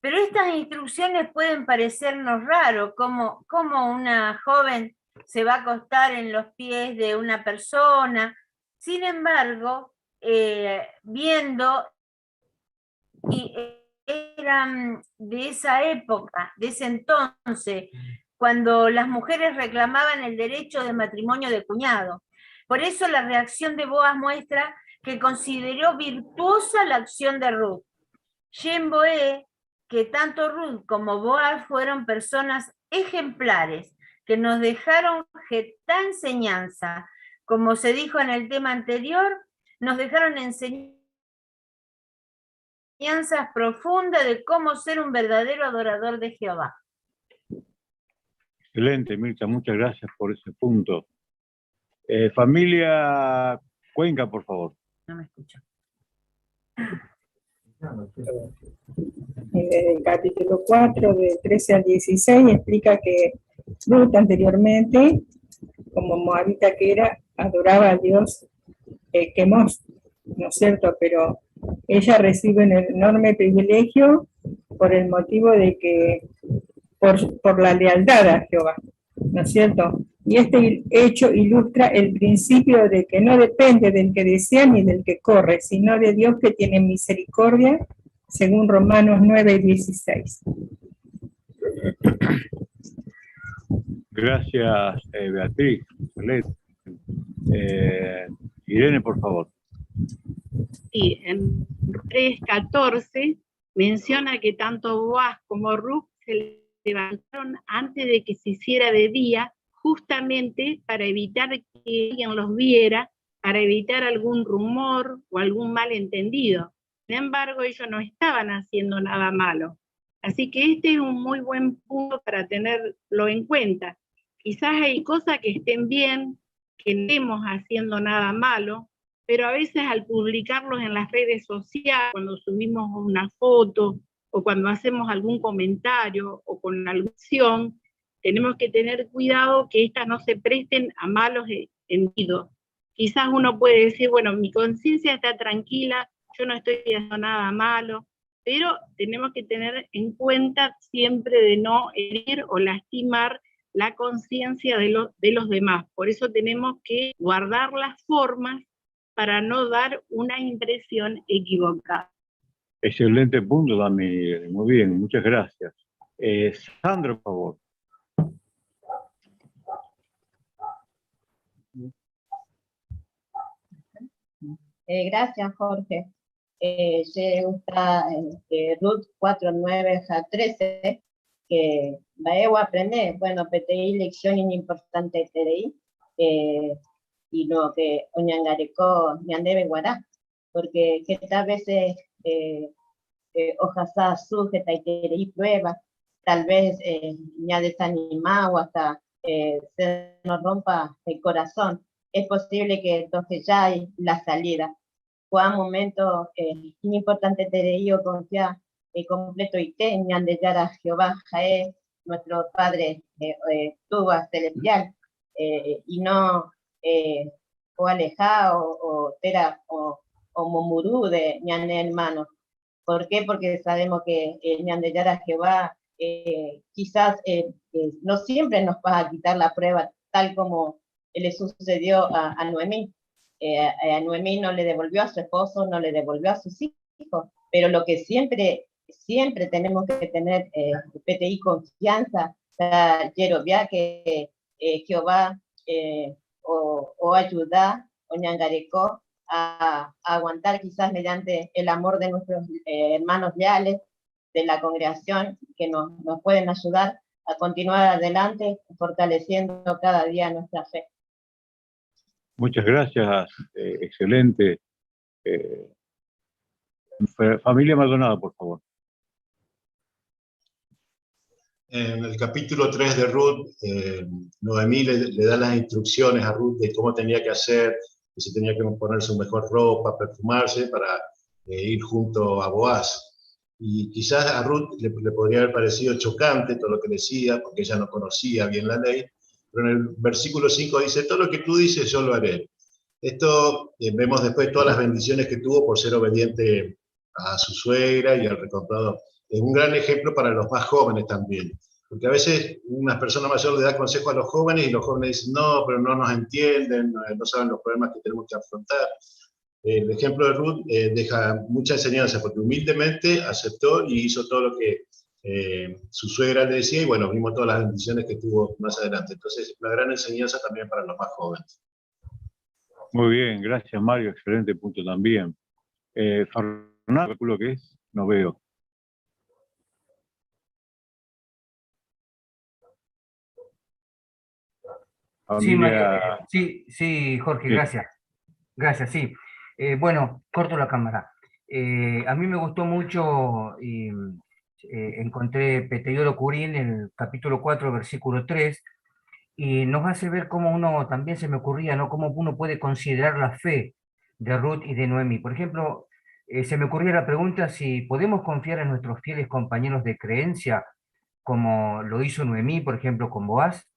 Pero estas instrucciones pueden parecernos raro, como una joven se va a acostar en los pies de una persona. Sin embargo, viendo, y eran de esa época, de ese entonces, cuando las mujeres reclamaban el derecho de matrimonio de cuñado. Por eso la reacción de Boaz muestra que consideró virtuosa la acción de Ruth. Yemboé, que tanto Ruth como Boaz fueron personas ejemplares, que nos dejaron esta enseñanza. Como se dijo en el tema anterior, nos dejaron enseñanzas profundas de cómo ser un verdadero adorador de Jehová. Excelente, Mirta, muchas gracias por ese punto. Familia Cuenca, por favor. No me escucho. En el capítulo 4, de 13 al 16, explica que Ruth anteriormente, como moabita que era, adoraba a Dios Quemos, ¿no es cierto? Pero ella recibe un enorme privilegio por el motivo de que, por la lealtad a Jehová, ¿no es cierto? Y este hecho ilustra el principio de que no depende del que desea ni del que corre, sino de Dios que tiene misericordia, según Romanos 9:16. Gracias, Beatriz. Excelente. Irene, por favor. Sí, en 3:14 menciona que tanto Boaz como Ruth se levantaron antes de que se hiciera de día, justamente para evitar que alguien los viera, para evitar algún rumor o algún malentendido. Sin embargo, ellos no estaban haciendo nada malo. Así que este es un muy buen punto para tenerlo en cuenta. Quizás hay cosas que estén bien, que no estemos haciendo nada malo, pero a veces al publicarlos en las redes sociales, cuando subimos una foto o cuando hacemos algún comentario o con alguna acción, tenemos que tener cuidado que estas no se presten a malos entendidos. Quizás uno puede decir, bueno, mi conciencia está tranquila, yo no estoy haciendo nada malo, pero tenemos que tener en cuenta siempre de no herir o lastimar la conciencia de los demás. Por eso tenemos que guardar las formas para no dar una impresión equivocada. Excelente punto, Dami. Muy bien, muchas gracias. Sandro, por favor. Gracias, Jorge. Se gusta Ruth 4, 9 a 13, que va a aprender, bueno, PTI, lección importante TDI, y lo que Oñangareco Ñandebe Guará, porque que tal vez ojasá sujeta y TDI prueba, tal vez ñadesanima o hasta se nos rompa el corazón. Es posible que entonces ya hay la salida. Ko'ã momento iñimportanteterei okonfia completoite Ñandejára Jehová ha'e nuestro Padre Túva Celestial y no oaleja o térã omomuru de ñane hermano. ¿Por qué? Porque sabemos que Ñandejára Jehová quizás no siempre nos va a quitar la prueba tal como le sucedió a Noemí. A Noemí no le devolvió a su esposo, no le devolvió a sus hijos, pero lo que siempre, siempre tenemos que tener peteĩ confianza, jerovia que Jehová o, o ayuda o ñangareko a, a aguantar quizás mediante el amor de nuestros hermanos leales de la congregación que nos, nos pueden ayudar a continuar adelante fortaleciendo cada día nuestra fe. Muchas gracias, excelente. Eh, familia Maldonado, por favor. En el capítulo 3 de Ruth, Noemí le da las instrucciones a Ruth de cómo tenía que hacer, que se tenía que poner su mejor ropa, perfumarse para ir junto a Boaz. Y quizás a Ruth le podría haber parecido chocante todo lo que decía, porque ella no conocía bien la ley, pero en el versículo 5 dice, todo lo que tú dices yo lo haré. Esto vemos después todas las bendiciones que tuvo por ser obediente a su suegra y al recomprador. Es un gran ejemplo para los más jóvenes también, porque a veces una persona mayor le da consejo a los jóvenes y los jóvenes dicen, no, pero no nos entienden, no saben los problemas que tenemos que afrontar. El ejemplo de Ruth deja mucha enseñanza, porque humildemente aceptó y hizo todo lo que su suegra le decía, y bueno, vimos todas las bendiciones que tuvo más adelante. Entonces, una gran enseñanza también para los más jóvenes. Muy bien, gracias Mario, excelente punto también. Fernando, calculo que es, no veo. Sí, Mario, Familia. sí, sí, Jorge, Sí. gracias. Gracias, sí. Bueno, corto la cámara. A mí me gustó mucho y encontré Peteyolo Curín en el capítulo 4, versículo 3, y nos hace ver cómo uno, también se me ocurría, ¿no? Cómo uno puede considerar la fe de Ruth y de Noemí. Por ejemplo, se me ocurría la pregunta si podemos confiar en nuestros fieles compañeros de creencia, como lo hizo Noemí, por ejemplo, con Boaz,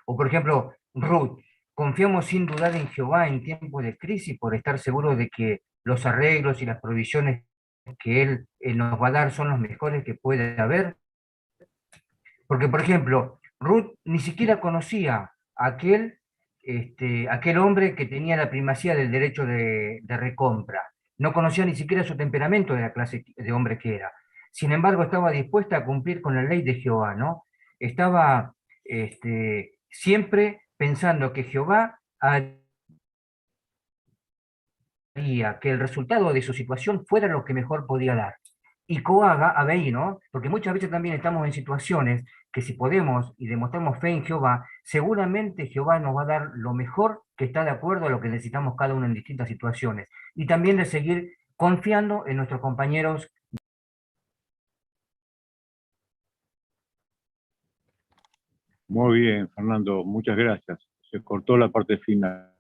o por ejemplo, Ruth, confiamos sin dudar en Jehová en tiempos de crisis por estar seguros de que los arreglos y las provisiones que Él nos va a dar son los mejores que puede haber. Porque, por ejemplo, Ruth ni siquiera conocía a aquel hombre que tenía la primacía del derecho de recompra. No conocía ni siquiera su temperamento de la clase de hombre que era. Sin embargo, estaba dispuesta a cumplir con la ley de Jehová, ¿no? Estaba siempre pensando que Jehová haría que el resultado de su situación fuera lo que mejor podía dar. Y cohaga a veí, ¿no? Porque muchas veces también estamos en situaciones que si podemos y demostramos fe en Jehová, seguramente Jehová nos va a dar lo mejor que está de acuerdo a lo que necesitamos cada uno en distintas situaciones. Y también de seguir confiando en nuestros compañeros. Muy bien, Fernando, muchas gracias. Se cortó la parte final.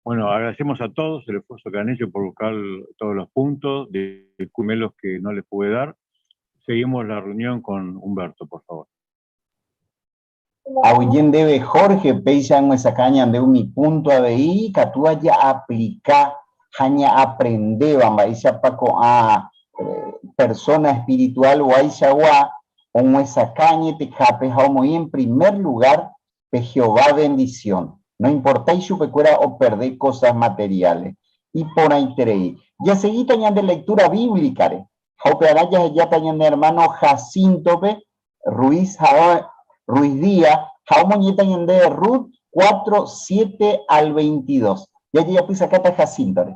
Bueno, agradecemos a todos el esfuerzo que han hecho por buscar todos los puntos, disculpen los que no les pude dar. Seguimos la reunión con Humberto, por favor. Ahuyen debe Jorge, peisa en esa caña de mi punto ABI, catúa ya aplica, jaña aprende, bamba, isa paco a persona espiritual o aizawa, o esa caña te jape, jaumo, y en primer lugar, pe Jehová bendición. No importa y su pecuera o perder cosas materiales. Y por ahí treí. Ya seguí tañando de lectura bíblica, re. Jaupe araya ya tañando hermano Jacinto pe, Ruiz Jao, Ruiz Díaz, Jaumo ñeta de Ruth 4, 7 al 22. Ya llega pisa acá Jacinto, re.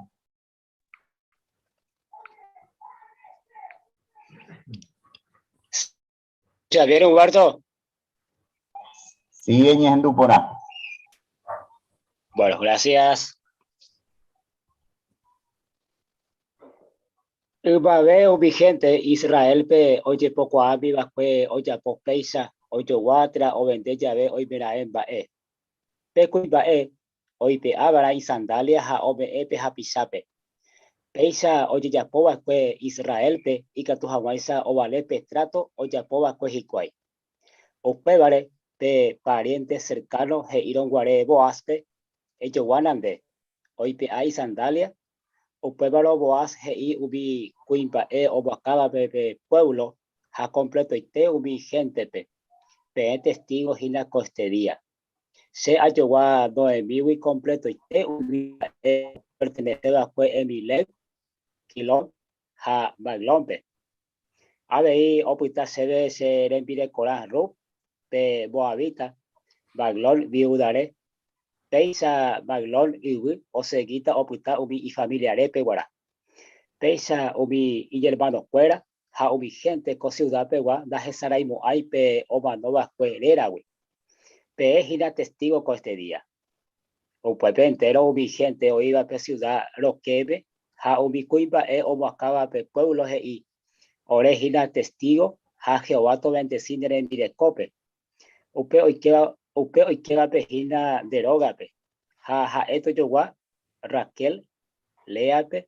¿Ya vieron, Humberto? Sí, en Dupona. Bueno, gracias. Ymave umi hénte Israélpe ojepokuaámi va'ekue ojapo péicha ojogua térã ovende jave oimeraẽ mba'e. Pe kuimba'e oipe'ava'erã isandália ha ome'ẽ pe hapichápe. Péicha ojejapo va'ekue Israélpe ikatu hag̃uáicha ovale pe tráto ojapo va'ekue hikuái. Upévare pe pariénte serkáno he'írõ guare Boázpe, Ejoguána nde, oipe'a isandália, upémarõ Boaz he'i umi kuimba'e omoakãvape pe puévlo ha kompletoite umi héntepe, Peẽ testígo hína koestedía. Che ajogua Noemígui kompletoite umi mba'e opertenese va'ekue Emilec, Quilón ha Maglónpe. Avei opyta chéve che rembirekorã Rut, pe moabita, Maglón viúdare. Péicha Maglón yvy osegíta opyta umi ifamiliarépe guarã. Péicha umi iñermanokuéra ha umi hénte ko siudapegua ndahesaraimo'ãi pe omano va'ekue réragui. Peẽ hína testígo ko este día. Upépe entéro umi hénte oĩva pe siuda rokẽme ha umi kuimba'e omoakãva pe puévlo he'i, Ore hína testígo ha Jehová tovendesi ne rembirekópe, upe oikéva upe oikévape hína nde rógape, ha ha'e tojogua Raquel, Léape,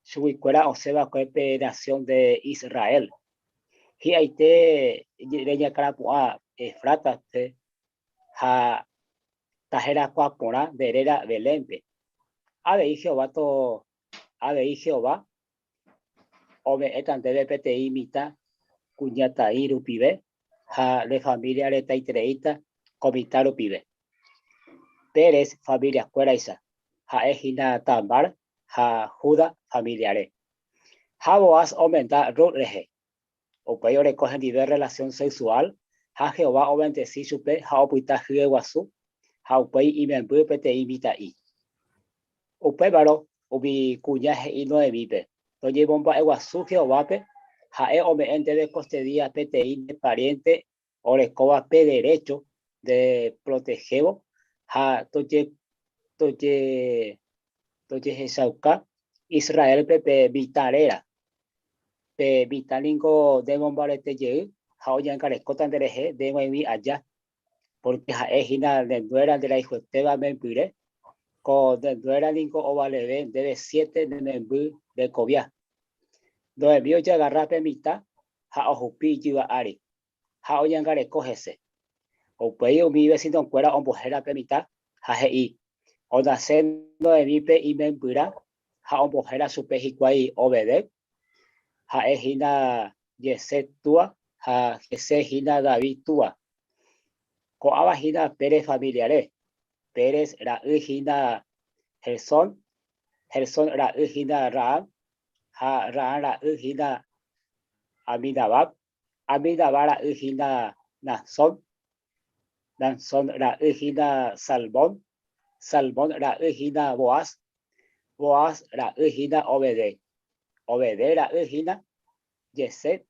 chuguikuéra osẽ va'ekue pe nasión de Israel. Hi'aite reñakãrapu'ã Efrátape ha taherakuaa porã nde réra Belénpe. Avei Jehová to avei Jehová ome'ẽta ndéve peteĩ mitã kuñataĩ rupive ha ne família retaitereíta ko mitã rupive. Pérez familiakuéraicha, ha'e hína Tamar ha Judá familiare. Ha Boaz omenda Rut rehe. Upéi oreko hendive rrelasión sexuál ha Jehová ovendesi chupe ha opyta hyeguasu ha upéi imemby peteĩ mitã'i. Upémarõ umi kuña he'i Noemípe, Toñemomba'eguasu Jehovápe, ha'e ome'ẽ ndéve kostedía peteĩ ne pariénte orekóva pe derécho ndeprotehévo ha tojehechauka Israélpe pe mitã réra. Pe mitã ningo nemombarete jey ha oñangarekóta nderehe ndeg̃uaig̃ui aja, pórke ha'e hína ne nuéra nderayhuetéva membyre, ko ne nuéra ningo ovaleve ndéve siéte ne memby rekovia. Noemí ojagarra pe mitã ha ohupi ijyva ári, ha oñangareko hese. Upéi umi ivesinokuéra ombohéra pe mitã ha he'i, Onase Noemípe imembyrã ha ombohéra chupe hikuái Obedec, ha'e hína Jesé túa ha Jesé hína David túa. Ko'ãva hína Pérez familiare. Pérez ra'y hína Hezón, Hezón ra'y hína Ram, ha Ram ra'y hína Aminadab, Aminadab ra'y hína Nahsón, Nahsón ra'y hína Salmón, Salmón ra'y hína Boaz, Boaz ra'y hína Obed, Obed ra'y hína Jesé,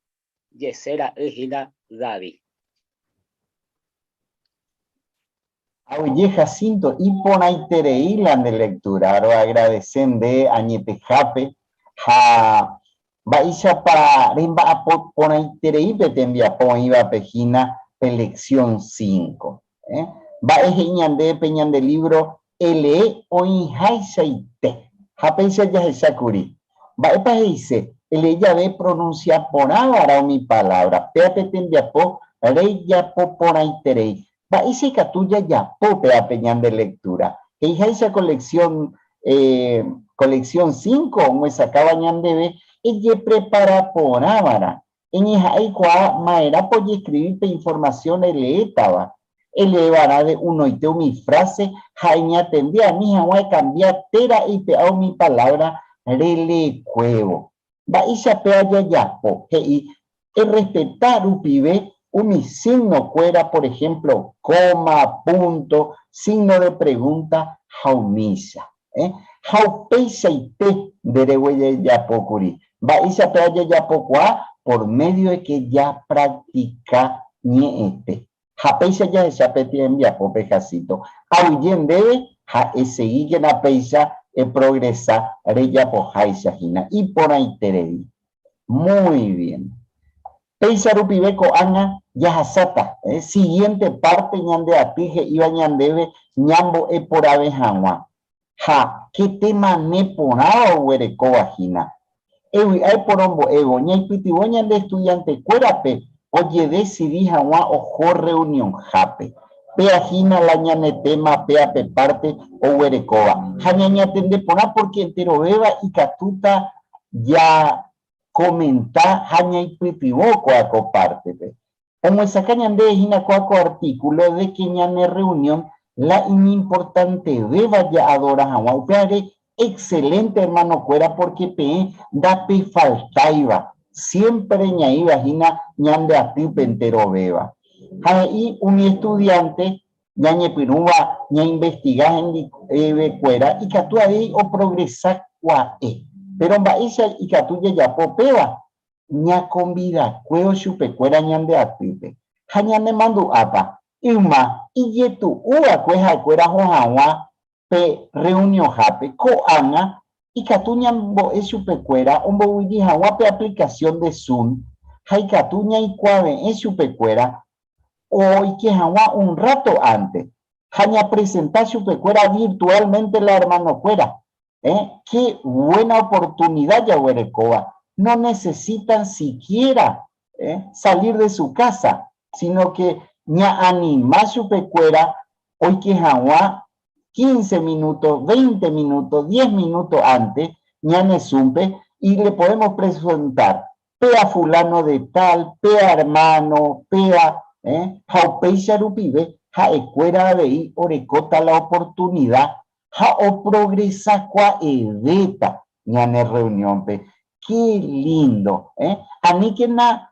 Jesé ra'y hína David. Aguyje Jacinto, iporãiterei la nde lectura, roagradece nde añetehápe ha mba'éichapa remba'apo porãiterei pe tembiapo oĩvape hína pe lección cinco. Mba'e he'i ñandéve pe ñande libro Elee oĩhaichaite ha péicha jahecha kuri. Mba'épa he'ise elee jave epronuncia porã va'erã umi palávra, péa pe tembiapo rejapo porãiterei. Mba'éicha ikatu jajapo péa pe ñande lectura? He'iháicha ko lección, ko lección cinco omyesakãva ñandéve ejeprepara porã va'erã. Eñeha'ã eikuaa ma'erãpa ojeskrivi pe informasión eleétava. Elee va'erã de unoite umi fráse ha eñatende ani hag̃ua ekambia térã eipe'a umi palávra releekuévo. Mba'éicha péva jajapo? He'i, Errespeta rupive umi signo-kuéra, por ehémplo, kóma, púnto, signo de pregúnta ha umícha. Ha upeichaite nde reguejapo kuri. Mba'éicha péva jajapokuaa? Por medio de que japractica ñe'ẽte. Ha péicha jahecha pe tembiapópe Jacinto. Aguyje ndéve ha esegíkena péicha. Eprogresa rejapoháicha hína. Iporãiterei. Muy bien. Péicha rupive ko'ág̃a jahasáta siguiente parte ñande aty he'íva ñandéve ñambo'e porãve hag̃ua. Ha ke tema neporãva oguerekóva hína. Evy'a eporombo'évo, ñaipytyvõ ñande estudiantekuérape ojedesidi hag̃ua oho rreunionhápe. Péa hína la ñane téma péa pe párte oguerekóva. Ha ñañatende porã pórke enterovéva ikatúta jakomenta ha ñaipytyvõ kóa ko pártepe. Omyesakã ñandéve hína kóa ko artíkulo de ke ñane rreunión la iñimportantevéva jaadora hag̃ua. Upévare excelénte ermanokuéra pórke peẽ ndapefaltáiva, siémpre ñaĩva hína ñande atýpe enterovéva. Ha he'i umi estudiánte ñañepyrũva ñainvestiga hendivekuéra ikatu avei oprogresa kua'e. Péro mba'éicha ikatu jajapo péva? Ñakonvidakuévo chupekuéra ñande atýpe. Ha ñanemandu'ápa, yma ijetu'u va'ekue ha'ekuéra oho hag̃ua pe rreunionhápe, ko'ág̃a ikatu ñambo'e chupekuéra ombovy'y hag̃ua pe aplikasión de Zoom ha ikatu ñaikuave'ẽ chupekuéra oike hag̃ua un rráto ánte ha ñapresenta chupekuéra virtuálmente la ermanokuéra. Eh, qué buena oportunidad jaguerekóva. No necesitan siquiera eh, salir de su casa, sino que ña'anima chupekuéra oike hag̃ua 15 minutos, 20 minutos, 10 minutos antes ñane Zoom-pe y le podemos presentar péa fulano de tal, péa hermano, péa, eh, ha upéicha rupive ha'ekuéra avei orekóta la oportunidad ha oprogresakuaevéta ñane rreuniónpe. Ke lindo! Eh? Aníkena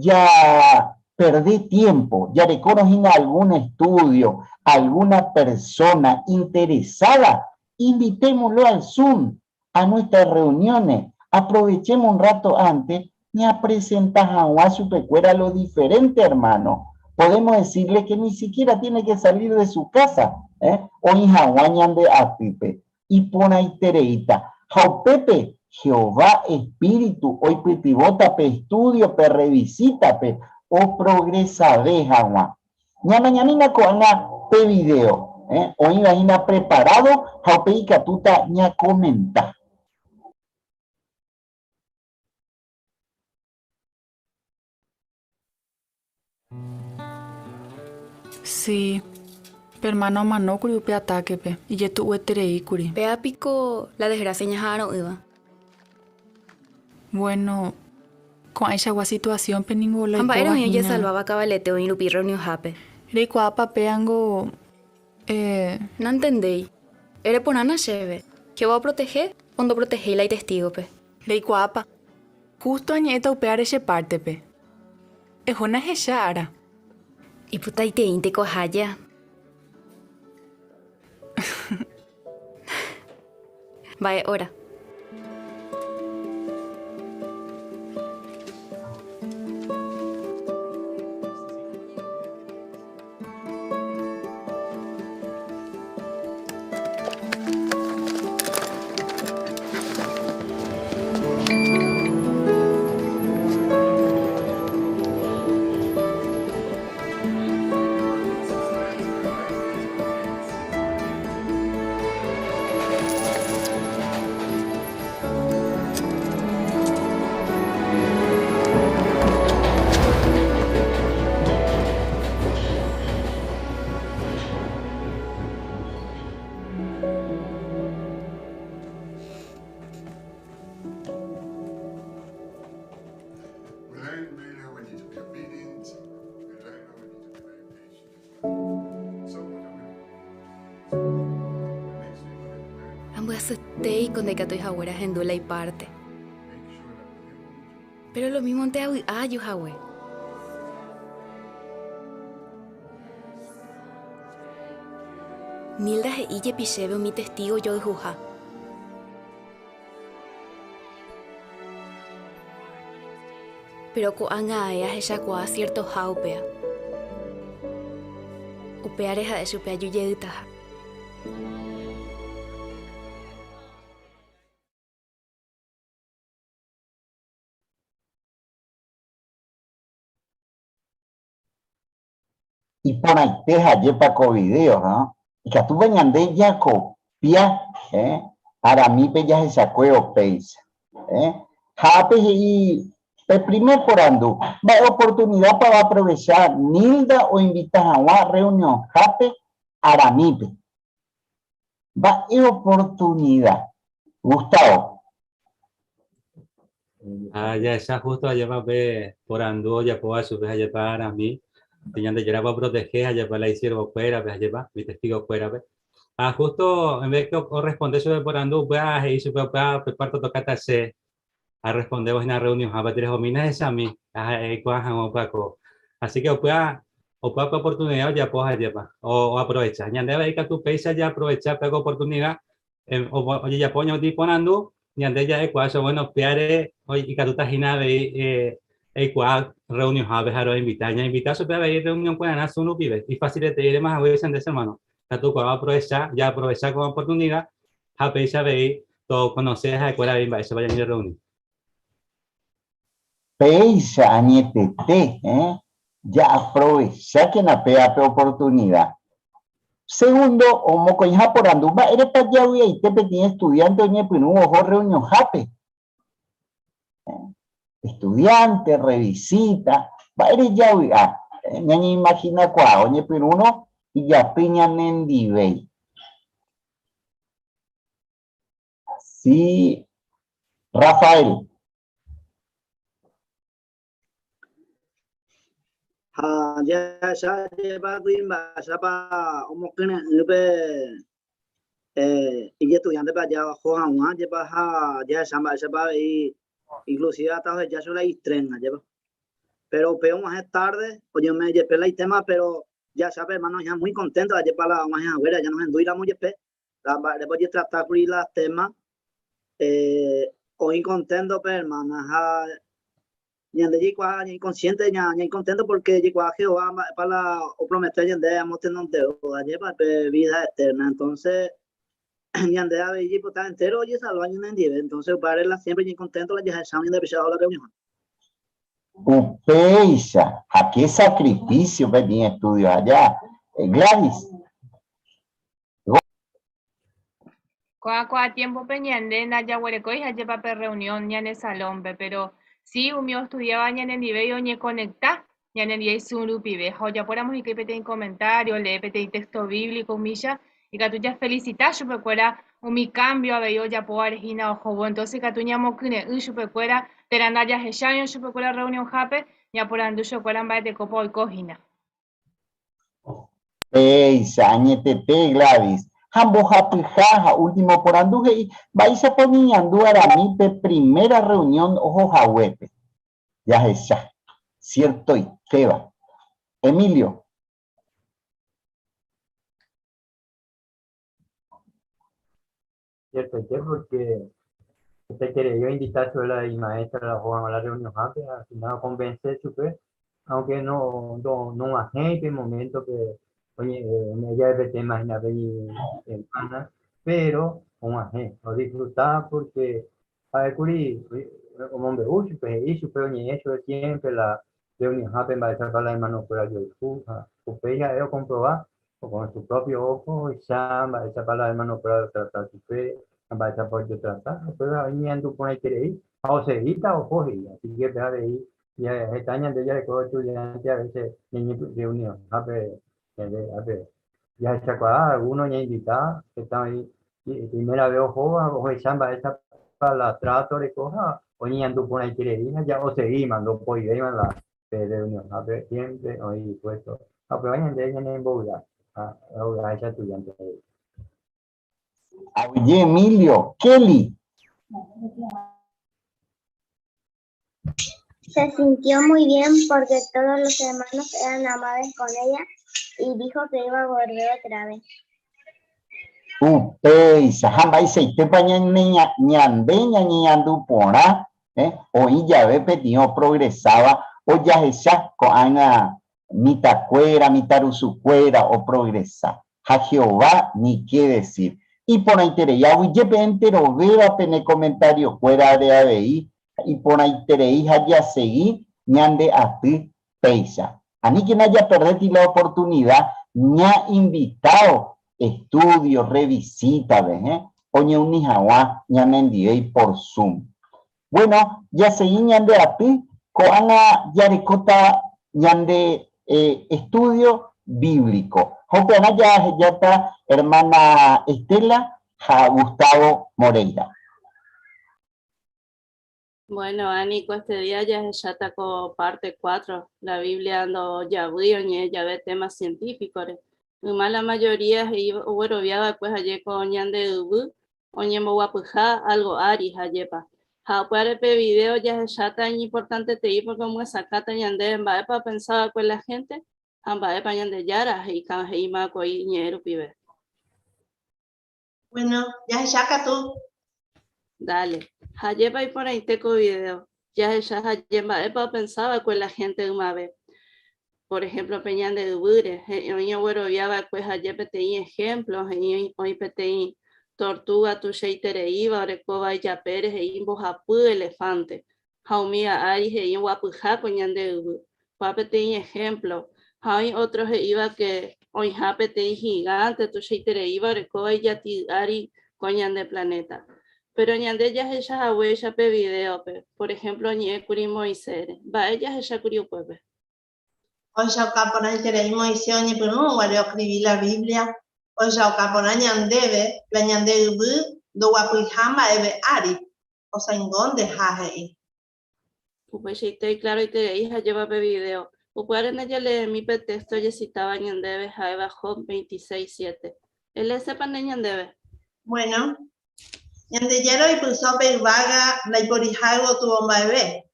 japerde tiémpo, jarekórõ hína algún estúdio, algúna persóna interesáda, invitémoslo al Zoom, a nuestras reuniones, aprovechemos un rato antes ñapresenta hag̃ua chupekuéra los diferentes hermanos. Podemos decirle que ni siquiera tiene que salir de su casa, eh, oĩ hag̃ua ñande atýpe. Iporãitereíta. Ha upépe Jehová espíritu oipytyvõta pe estudio, pe revisítape, oprogresave hag̃ua. Ñamañamína ko'ág̃a pe vidéo, eh, oĩva hína preparado ha upéi ikatúta ñakomenta. Si, pe ermáno omanókuri upe atákepe, ijetu'uetereíkuri. Péva piko la desgracia ñaha'arõ'ỹva? Bueno, ko'ãichagua situasiónpe ningo la Ha mba'ére oikóva oĩ hína. ojesalváva kavalete oĩ rupi rreunionhápe? Reikuaápa péango, eh. Nantendéi. Ere porãna chéve, Jehová oprotehe o ndoprotehéi la itestígope? Reikuaápa, Justo añe'ẽta upévare che pártepe. Ehóna ehecha ára. Ipytaiteínteko ahája. Mba'e óra. Ambyasyetéiko ndaikatúi haguére ahendu la ipárte. Péro lomímonte avy'a aju hague. Nilda he'i jepi chéve umi Testígo ojoayhuha. Péro ko'ág̃a ae ahechakuaa siertoha upéva. Upévare ha'e chupe aju jeytaha. Iporãite hajépa ko video, ha? Ikatúpa ñande jakopia, eh, aramípe jahechakuévo péicha, eh? Ha ápe he'i pe primer porandu, mba'e oportunidápa oaprovecha Nilda oinvita hag̃ua rreunionhápe aramípe? Mba'e oportunida? Gustavo. Ah, jahecha justo ajépa pe porandu ojapóva chupe ajépa arami, pe Ñandejára oprotehe ajépa la isiervokuérape ajépa, umi testigokuérape. Ha justo en vez que orresponde chupe porandu, upéva he'i chupe upéva pe cuarto tokáta che arrespondévo hína reunionhápe terehomína hechami ha ha'e aikuaa hag̃ua upéva ko. Así que upéva upéva pe oportunidad ojapo ajépa, oaprovecha. Ñande avei katu péicha jaaprovecha pe oportunidad ojejapo oñemoĩ porandu, ñande ja'ekuaa che bueno, péare ikatúta hína avei eikuaa reunionhápe ha roinvita. Ñainvita chupe avei reunionkuerarã Zoom rupive. Ifasileteírema haguéicha nde che hermano. Katu ko'ág̃a oaprovecha, jaaprovecha ko'ã oportunida ha péicha avei tokonose ha'ekuéra avei mba'éichapa ñañerreuni. Péicha añetete, eh, jaaprovechákena péva pe oportunida. Segundo, mokõiha porandu, mba'érepa javy'aite peteĩ estudiánte oñepyrũ oho rreunionhápe? Estudiánte, rrevisíta, mba'ére javy'a? Ñañeimaginakuaa oñepyrũrõ ijaty ñanendivéi. Sí, Rafael. Ha jahecha jepa kuimba'éichapa omokyre'ỹ pe ijestudiántepe aja oho hag̃ua jepa ha jahecha mba'éichapa avei inclusive hasta oheja chupe la itren ajépa. Pero upéi og̃uahẽ tarde oñeme'ẽ jepe la itéma pero jahecha pe hermano oĩha muy contento ajépa la og̃uahẽ haguére aja nohendúiramo jepe La mba'érepa ojetrata kuri la téma, oĩ konténto pe ermána ha ñande jaikuaa ñaikonsciénte ñaĩ konténto pórke jaikuaa Jehová mba'épa la opromete ñandéve amo tenondevo, ajépa pe vída etérna. Entónse ñande avei jaipota entéro ojesalva ñanendive, entónse upévare la siémpre ñaĩ konténto la jahechávo ñande rapicha oho la rreuniónpe. Upéicha, ha ke sakrifísio peteĩ estúdio aja, Gladys. Ko'ã ko'ã tiémpope ñande ndajaguerekói hajépa pe rreunión ñane salónpe, péro si umi ostudiáva ñanendive oñekonekta ñanendive Zoom rupive ha ojapóramo hikuái peteĩ komentário, olee peteĩ téxto bíblico umícha, ikatu jafelisita chupekuéra umi kámbio avei ojapóvare hína ohóvo. Entónse ikatu ñamokyre'ỹ chupekuéra térã ndajahecháirõ chupekuéra rreunionhápe, ñaporandu chupekuéra mba'etekópa oiko hína. Péicha, añetete, Gladys. Ha mbohapyha ha último porandu he'i, Mba'éichapa oñeñandu arami pe primera reunión oho haguépe? Jahecha. Ciertoitéva. Emilio. Ciertoite porque hetaiterei oinvita chupe la imaestra la oho hag̃ua la reunionhápe ha al final okonvense chupe, aunque no nog̃uahẽi pe momento-pe oñe'ẽ jave pe tema hína pe hermana, pero og̃uahẽ, odisfruta porque ha'ékuri omombe'u chupe, he'i chupe, oñe'ẽ chupe siempre la reunionhápe mba'éichapa la hermanokuéra ojoayhu ha upéi ha'e okomprova Con su propio ojo ohecha mba'éichapa la hermanokuéra otrata chupe ha mba'éichapa ojotrata, upéva oñeñandu porãiterei ha osegíta oho he'i. Así que pe avei heta ñande jareko estudiante a veces ñañereunionhápe ñande ápe jahechakuaa alguno ñainvita heta oĩ primera vez ohóva ohecha mba'éichapa la trato oreko ha oñeñandu porãiterei ha ja osegíma ndopoivéima la pe reunionhápe siémpre oĩ dispuésto ha upéva ñande ñanembovy'a ha ovy'áicha estudiánte avei. Aguyje Emilio. Kelly. Se sintió muy bien porque todos los hermanos eran amables con ella y dijo que iba a volver otra vez. Upéicha, ha mba'eichaitépa ñande ñañeñandu porã oĩ jave peteĩ oprogresáva ojahecha ko'ág̃a mitãkuéra, mitãrusukuéra oprogresa. Ha Jehová ni ke decir. Iporãiterei aguyje pe enterovéva pene komentariokuérare avei, iporãiterei ha jasegi ñande aty péicha. Aníkena japerdéti la oportunida ña'invitávo estudio, revisita-pe, he, oñeuni hag̃ua ñanendivéi por Zoom. Bueno, jasegi ñande aty, ko'ág̃a jarekóta ñande estudio bíblico. Ha upearã jahejáta hermana Estela ha Gustavo Moreira. Bueno, Ani, ko este día jahecháta ko parte 4, la Biblia ndojavýi oñe'ẽ jave tema científico-re. Yma la mayoría he'i oguerovia va'ekue haje ko ñande yvy oñemboguapyha algo ári hajépa. Ha upévare pe video jahecháta iñimportantetei porque omyesakãta ñandéve mba'épa opensa va'ekue la gente ha mba'épa Ñandejára he'ika he'íma ko iñe'ẽ rupive. Bueno, jahecha katu. Dale. Hajépa iporãite ko video. Jahecha haje mba'épa opensa va'ekue la gente ymave. Por ejemplo, pe ñande yvýre, he'i oĩ oguerovia va'ekue haje peteĩ ejemplo, he'i oĩ peteĩ tortuga tuichaitereíva orekóva ijapére he'i mbohapy elefante, ha umíva ári he'i oguapyha ko ñande yvy. Kóa peteĩ ehémplo. Ha oĩ ótro he'íva ke oĩha peteĩ higánte tuichaitereíva orekóva ijati'y ári ko ñande planéta. Péro ñande jahecha haguéicha pe vidéope, por ehémplo oñe'ẽ kuri Moisésre. Mba'e jahecha kuri upépe? Ohechauka porãiterei Moisés oñepyrũrõ guare oskrivi la Biblia, ohechauka porã ñandéve la ñande yvy ndoguapyiha mba'eve ári, osaingónte ha he'i. Upeichaite iklaroiterei ha jeva pe vidéo. Upévare ndajaleemi pe téxto ojesitáva ñandéve ha'éva Job 26, 7. Eleesépa nde ñandéve? Bueno, Ñandejára oipyso pe yvága ndaiporiha yvotyvo mba'eve,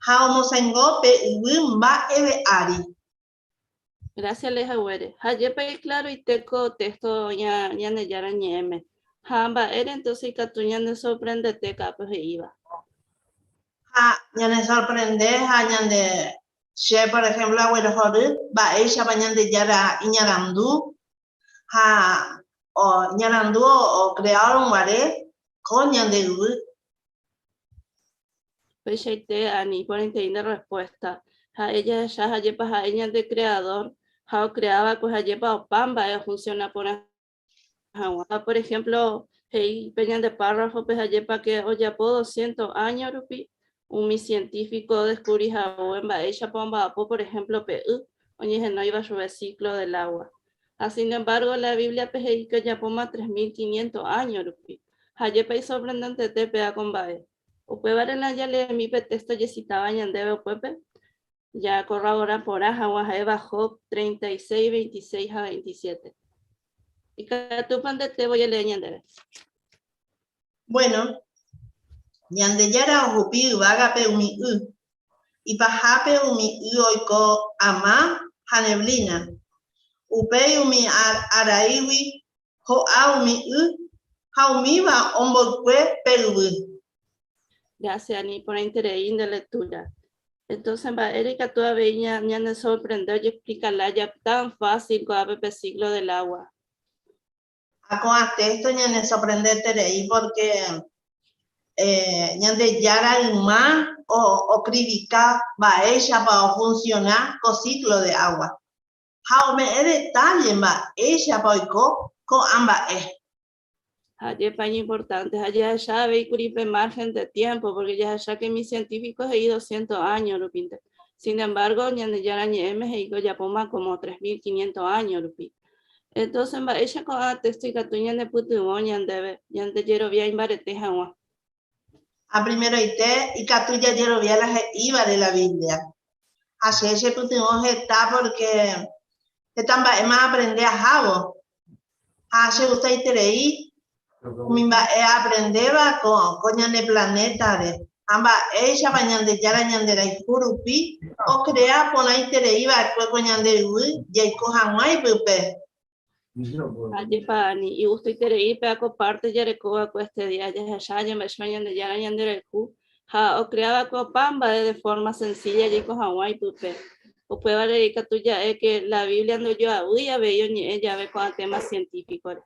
ha omosaingo pe yvy mba'eve ári. Gracias lees haguére. Ha jepe iklaroite ko téxto Ñandejára Ñe'ẽme. Ha mba'ére entonces ikatu ñanesorprendete kápe he'íva. Ha ñanesorprende ha ñande, che por ejemplo aguerohory mba'éichapa Ñandejára iñarandu ha iñarandu ocreárõ guare ko ñande yvy. Peichaite ani iporãitei nde respuesta. Ha'e jahecha hajépa ha'e ñande Creador ha ocrea va'ekue hajépa opa mba'e ofunciona porã hag̃ua. Ha por ejemplo, he'i pe ñande párrafo-pe hajépa ke ojapo doscientos áño rupi umi científico odescubri hague mba'éichapa omba'apo por ejemplo pe y oñehenóiva chupe ciclo del agua. Ha sin embargo la Biblia-pe he'i ke ojapóma 3500 áño rupi. Ha jepe isorprendentete péva ko mba'e. Upévare la jaleemi pe texto ojesitáva ñandéve upépe, jakorrabora porã hag̃ua ha'éva Job 36, 26 ha 27. Ikatúpa ndete voi elee ñandéve? Bueno, Ñandejára ohupi yvágape umi y. Ipahápe umi y oiko ama ha neblina. Upéi umi araígui ho'a umi y ha umíva omboykue pe yvy. Gracias, Ani, iporãiterei nde lectura. Entonces, mba'ére ikatu avei ñanesorprende ojexplica lája tan fácil ko'ápe pe ciclo del agua? Ha ko'ã téxto ñanesorprendeterei pórke Ñandejára yma okrivika mba'éichapa ofunsiona ko ciclo de agua. Ha ome'ẽ detalle mba'éichapa oiko ko'ã mba'e. Ha jepa iñimportánte ha jahecha avei kuri pe margen de tiempo, porque jahecha que umi científico he'i doscientos áño rupínte. Sin embargo, Ñandejára Ñe'ẽme he'i ko ojapóma como 3500 áño rupi. Entonces, mba'éicha ko'ã texto ikatu ñanepytyvõ ñandéve ñande jerovia imbarete hag̃ua? Ha primeroite ikatu jajerovia la he'ívare la Biblia. Ha che chepytyvõ heta pórke heta mba'éma aaprende ahávo. Ha chegustaiterei umi mba'e aaprendéva ko ñane planétare ha mba'éichapa Ñandejára ñanderayhu rupi okrea porãiterei va'ekue ko ñande yvy jaiko hag̃ua ipype. Ajépa ani igustoiterei pe ko parte jareko va'ekue este día jahecha ñamba'éichapa Ñandejára ñanderayhu ha okrea va'ekue opa mba'e de forma sencilla jaiko hag̃ua ipype. Upévare ikatu ja'e ke la Biblia ndojoavýi avei oñe'ẽ jave ko'ã tema científico-re.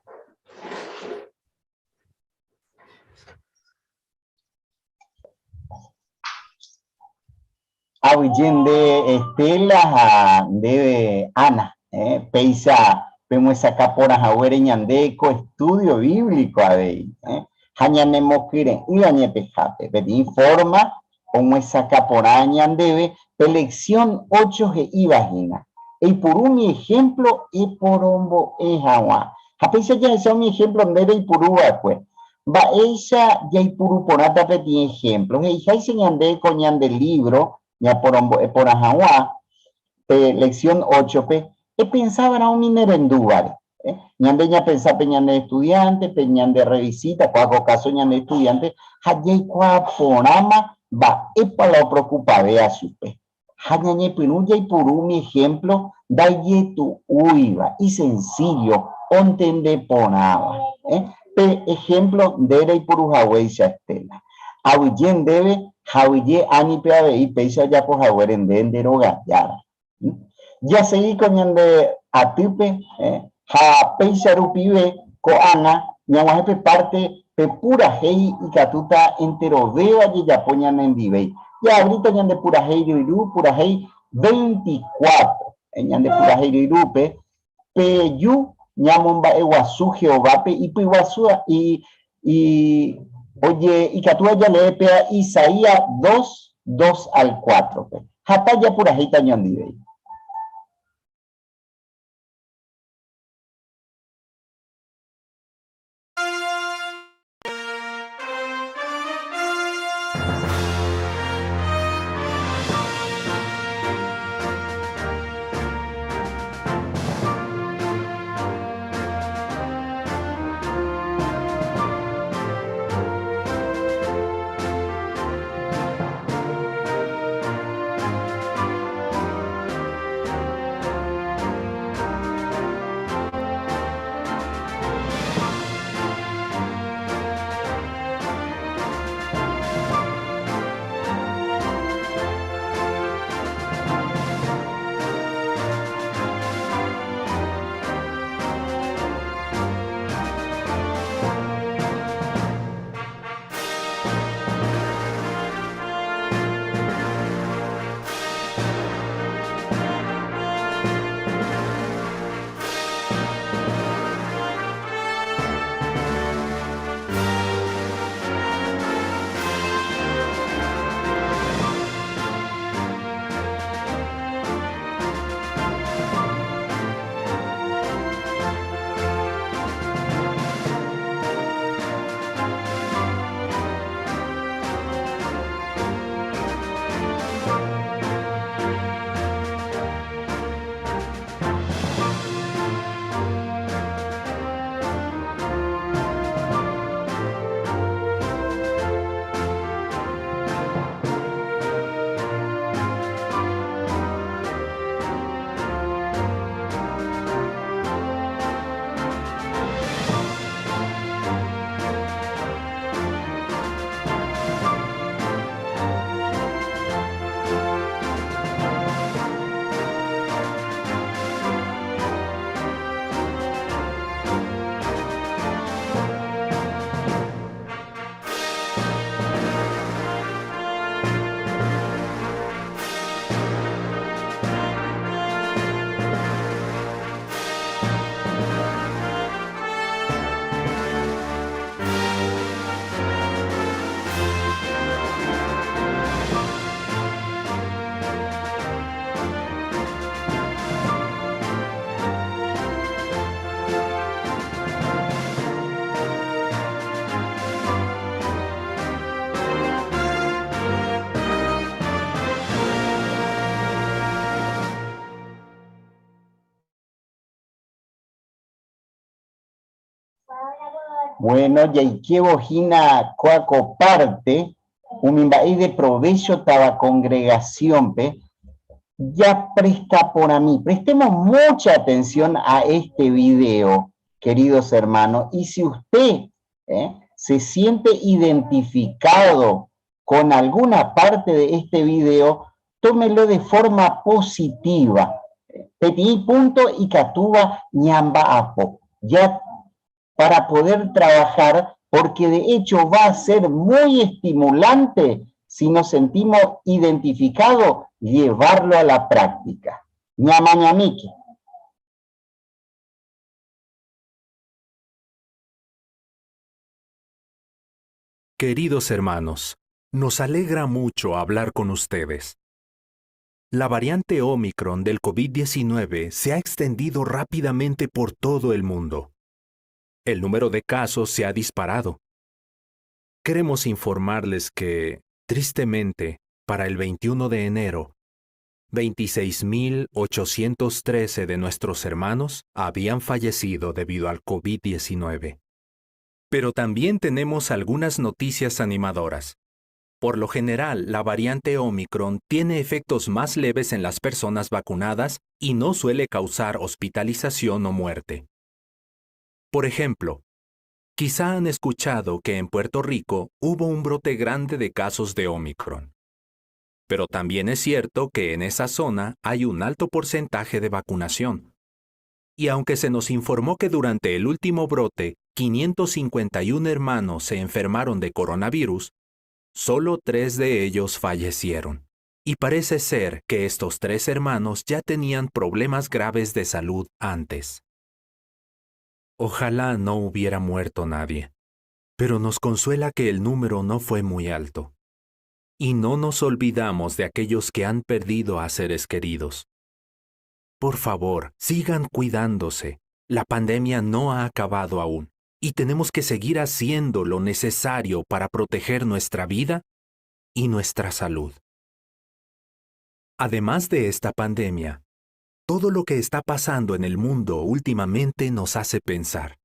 Aguyje nde Estela ha ndéve Ana, péicha pemyesakã porã haguére ñande ko estudio bíblico avei, ha ñanemokyre'ỹ añetehápe. Peteĩ forma omyesakã porã ñandéve pe lección ocho he'íva hína, Eipuru umi ejemplo eporombo'e hag̃ua. Ha péicha jahecha umi ejemplo nde reipuru va'ekue. Mba'éicha jaipuru porãta peteĩ ehémplo? He'iháicha ñande ko ñande lívro Ñaporombo'e porã hag̃ua, pe leksión óchope, epensava'erã umi nerendúvare. Ñande ñapensa pe ñane estudiánte, pe ñande rrevisíta, kóa ko káso ñane estudiánte, ha jaikuaa porãma mba'épa la oprokupavéva chupe. Ha ñañepyrũ jaipuru umi ehémplo ndaijetu'úiva, isensíllo, ontende porãva. Pe ehémplo nde reipuru haguéicha, Estela. Aguyje ndéve ha aguyje Ánipe avei péicha ojapo haguére nde nde róga jára. Jasegi ko ñande atýpe ha péicha rupive ko'ág̃a ñag̃uahẽ pe párte pe purahéi ikatúta enterovéva jejapo ñanendivéi. Jaavríta ñande purahéi ryru, purahéi 24. Ñande purahéi ryrúpe peju ñamomba'eguasu Jehovápe ipyguasu i, i, oje, ikatúva jalee péa Isaías 2, 2 al 4-pe. Hatã japurahéita ñondivéi. Bueno, jaikévo hína kóa ko párte, umi mba'e ideprovéchotava kongregasiónpe, japresta porãmi. Prestemos mucha atención a este video, queridos hermanos, y si usted se siente identificado con alguna parte de este video, tómelo de forma positiva. Peteĩ punto ikatúva ñamba'apo. Ya para poder trabajar, porque de hecho va a ser muy estimulante si nos sentimos identificados Llevarlo a la práctica. Ñamañamíke. Queridos hermanos, nos alegra mucho hablar con ustedes. La variante Omicron del COVID-19 se ha extendido rápidamente por todo el mundo. El número de casos se ha disparado. Queremos informarles que, tristemente, para el 21 de enero, 26.813 de nuestros hermanos habían fallecido debido al COVID-19. Pero también tenemos algunas noticias animadoras. Por lo general, la variante Omicron tiene efectos más leves en las personas vacunadas y no suele causar hospitalización o muerte. Por ejemplo, quizá han escuchado que en Puerto Rico hubo un brote grande de casos de Omicron. Pero también es cierto que en esa zona hay un alto porcentaje de vacunación. Y aunque se nos informó que durante el último brote 551 hermanos se enfermaron de coronavirus, solo 3 de ellos fallecieron. Y parece ser que estos 3 hermanos ya tenían problemas graves de salud antes. Ojalá no hubiera muerto nadie, pero nos consuela que el número no fue muy alto. Y no nos olvidamos de aquellos que han perdido a seres queridos. Por favor, sigan cuidándose. La pandemia no ha acabado aún y tenemos que seguir haciendo lo necesario para proteger nuestra vida y nuestra salud. Además de esta pandemia, todo lo que está pasando en el mundo últimamente nos hace pensar.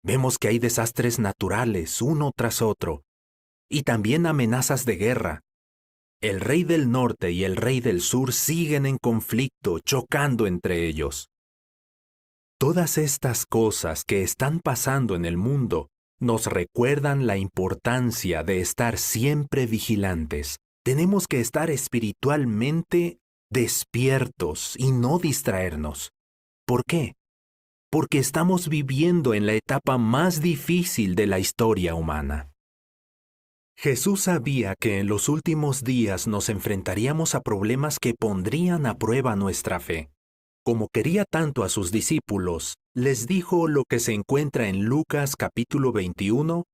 Vemos que hay desastres naturales uno tras otro y también amenazas de guerra. El rey del norte y el rey del sur siguen en conflicto, chocando entre ellos. Todas estas cosas que están pasando en el mundo nos recuerdan la importancia de estar siempre vigilantes. Tenemos que estar espiritualmente despiertos y no distraernos. ¿Por qué? Porque estamos viviendo en la etapa más difícil de la historia humana. Jesús sabía que en los últimos días nos enfrentaríamos a problemas que pondrían a prueba nuestra fe. Como quería tanto a sus discípulos, les dijo lo que se encuentra en Lucas capítulo 21,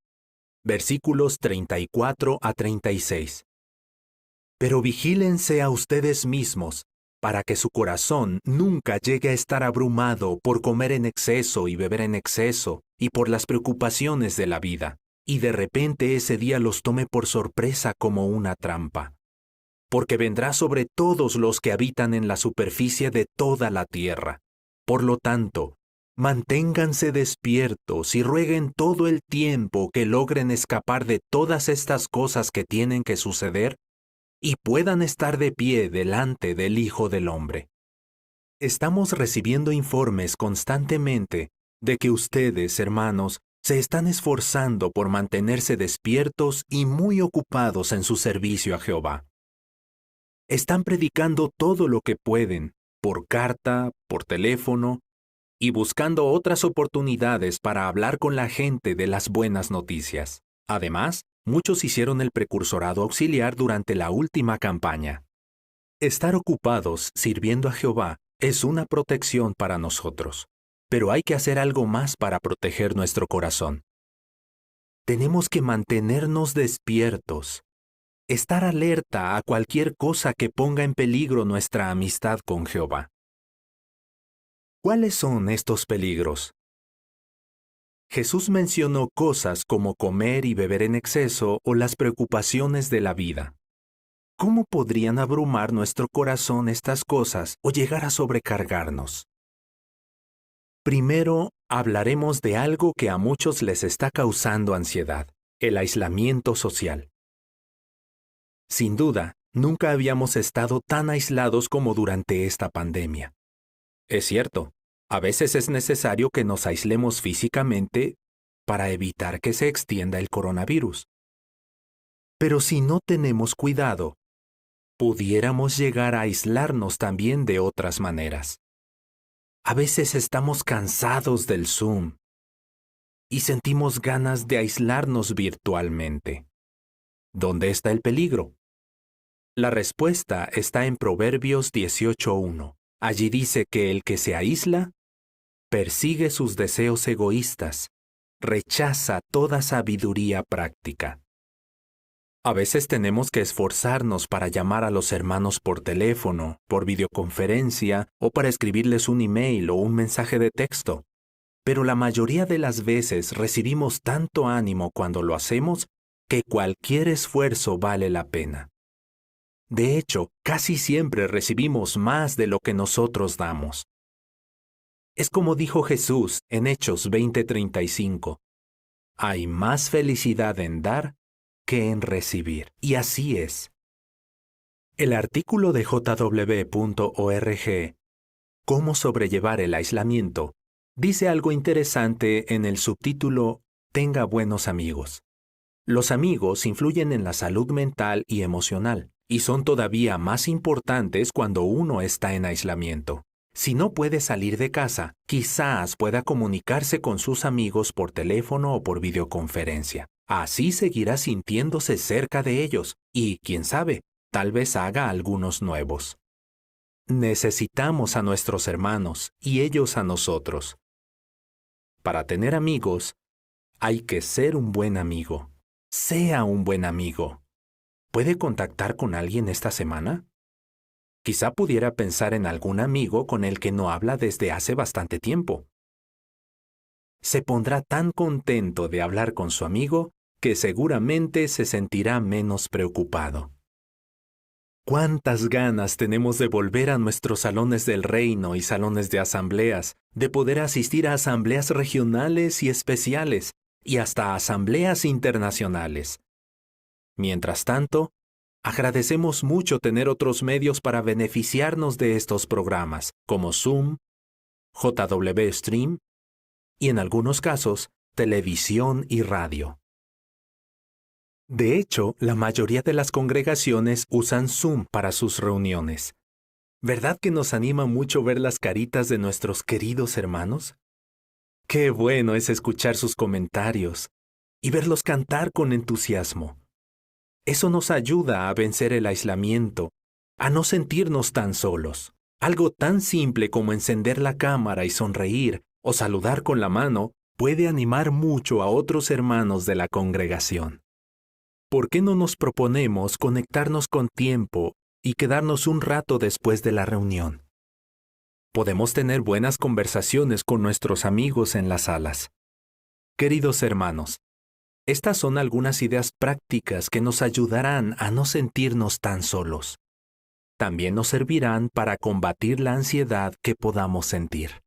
versículos 34 a 36. Pero vigílense a ustedes mismos, para que su corazón nunca llegue a estar abrumado por comer en exceso y beber en exceso y por las preocupaciones de la vida, y de repente ese día los tome por sorpresa como una trampa. Porque vendrá sobre todos los que habitan en la superficie de toda la tierra. Por lo tanto, manténganse despiertos y rueguen todo el tiempo que logren escapar de todas estas cosas que tienen que suceder y puedan estar de pie delante del Hijo del Hombre. Estamos recibiendo informes constantemente de que ustedes, hermanos, se están esforzando por mantenerse despiertos y muy ocupados en su servicio a Jehová. Están predicando todo lo que pueden, por carta, por teléfono, y buscando otras oportunidades para hablar con la gente de las buenas noticias. Además, muchos hicieron el precursorado auxiliar durante la última campaña. Estar ocupados sirviendo a Jehová es una protección para nosotros, pero hay que hacer algo más para proteger nuestro corazón. Tenemos que mantenernos despiertos, estar alerta a cualquier cosa que ponga en peligro nuestra amistad con Jehová. ¿Cuáles son estos peligros? Jesús mencionó cosas como comer y beber en exceso o las preocupaciones de la vida. ¿Cómo podrían abrumar nuestro corazón estas cosas o llegar a sobrecargarnos? Primero, hablaremos de algo que a muchos les está causando ansiedad, el aislamiento social. Sin duda, nunca habíamos estado tan aislados como durante esta pandemia. Es cierto, a veces es necesario que nos aislemos físicamente para evitar que se extienda el coronavirus. Pero si no tenemos cuidado, pudiéramos llegar a aislarnos también de otras maneras. A veces estamos cansados del Zoom y sentimos ganas de aislarnos virtualmente. ¿Dónde está el peligro? La respuesta está en Proverbios 18.1. Allí dice que el que se aísla persigue sus deseos egoístas, rechaza toda sabiduría práctica. A veces tenemos que esforzarnos para llamar a los hermanos por teléfono, por videoconferencia o para escribirles un email o un mensaje de texto. Pero la mayoría de las veces recibimos tanto ánimo cuando lo hacemos que cualquier esfuerzo vale la pena. De hecho, casi siempre recibimos más de lo que nosotros damos. Es como dijo Jesús en Hechos 20:35. Hay más felicidad en dar que en recibir. Y así es. El artículo de jw.org, Cómo sobrellevar el aislamiento, dice algo interesante en el subtítulo Tenga buenos amigos. Los amigos influyen en la salud mental y emocional, y son todavía más importantes cuando uno está en aislamiento. Si no puede salir de casa, quizás pueda comunicarse con sus amigos por teléfono o por videoconferencia. Así seguirá sintiéndose cerca de ellos y, quién sabe, tal vez haga algunos nuevos. Necesitamos a nuestros hermanos y ellos a nosotros. Para tener amigos, hay que ser un buen amigo. Sea un buen amigo. ¿Puede contactar con alguien esta semana? Quizá pudiera pensar en algún amigo con el que no habla desde hace bastante tiempo. Se pondrá tan contento de hablar con su amigo que seguramente se sentirá menos preocupado. ¿Cuántas ganas tenemos de volver a nuestros salones del reino y salones de asambleas, de poder asistir a asambleas regionales y especiales, y hasta asambleas internacionales? Mientras tanto, agradecemos mucho tener otros medios para beneficiarnos de estos programas, como Zoom, JW Stream y en algunos casos, televisión y radio. De hecho, la mayoría de las congregaciones usan Zoom para sus reuniones. ¿Verdad que nos anima mucho ver las caritas de nuestros queridos hermanos? Qué bueno es escuchar sus comentarios y verlos cantar con entusiasmo. Eso nos ayuda a vencer el aislamiento, a no sentirnos tan solos. Algo tan simple como encender la cámara y sonreír o saludar con la mano puede animar mucho a otros hermanos de la congregación. ¿Por qué no nos proponemos conectarnos con tiempo y quedarnos un rato después de la reunión? Podemos tener buenas conversaciones con nuestros amigos en las salas. Queridos hermanos, estas son algunas ideas prácticas que nos ayudarán a no sentirnos tan solos. También nos servirán para combatir la ansiedad que podamos sentir.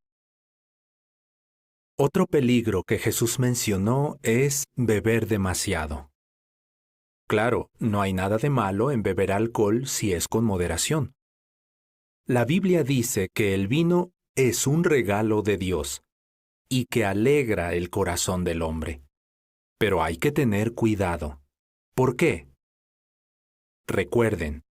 Otro peligro que Jesús mencionó es beber demasiado. Claro, no hay nada de malo en beber alcohol si es con moderación. La Biblia dice que el vino es un regalo de Dios y que alegra el corazón del hombre. Pero hay que tener cuidado. ¿Por qué? Recuerden,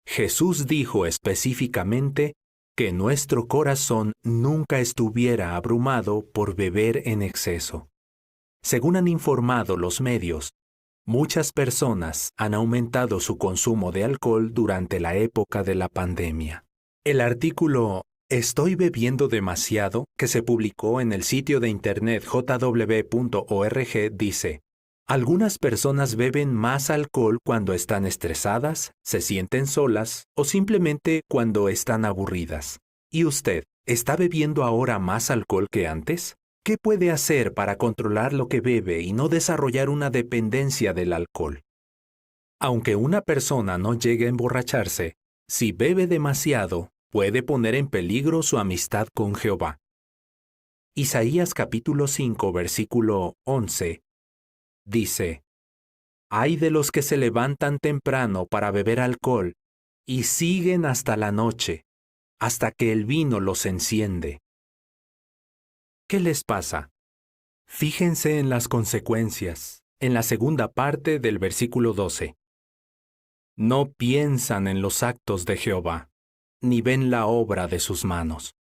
Jesús dijo específicamente que nuestro corazón nunca estuviera abrumado por beber en exceso. Según han informado los medios, muchas personas han aumentado su consumo de alcohol durante la época de la pandemia. El artículo Estoy bebiendo demasiado, que se publicó en el sitio de internet jw.org, dice, Algunas personas beben más alcohol cuando están estresadas, se sienten solas o simplemente cuando están aburridas. ¿Y usted, está bebiendo ahora más alcohol que antes? ¿Qué puede hacer para controlar lo que bebe y no desarrollar una dependencia del alcohol? Aunque una persona no llegue a emborracharse, si bebe demasiado, puede poner en peligro su amistad con Jehová. Isaías capítulo 5, versículo 11 dice, Ay de los que se levantan temprano para beber alcohol y siguen hasta la noche, hasta que el vino los enciende. ¿Qué les pasa? Fíjense en las consecuencias, en la segunda parte del versículo 12. No piensan en los actos de Jehová, ni ven la obra de sus manos.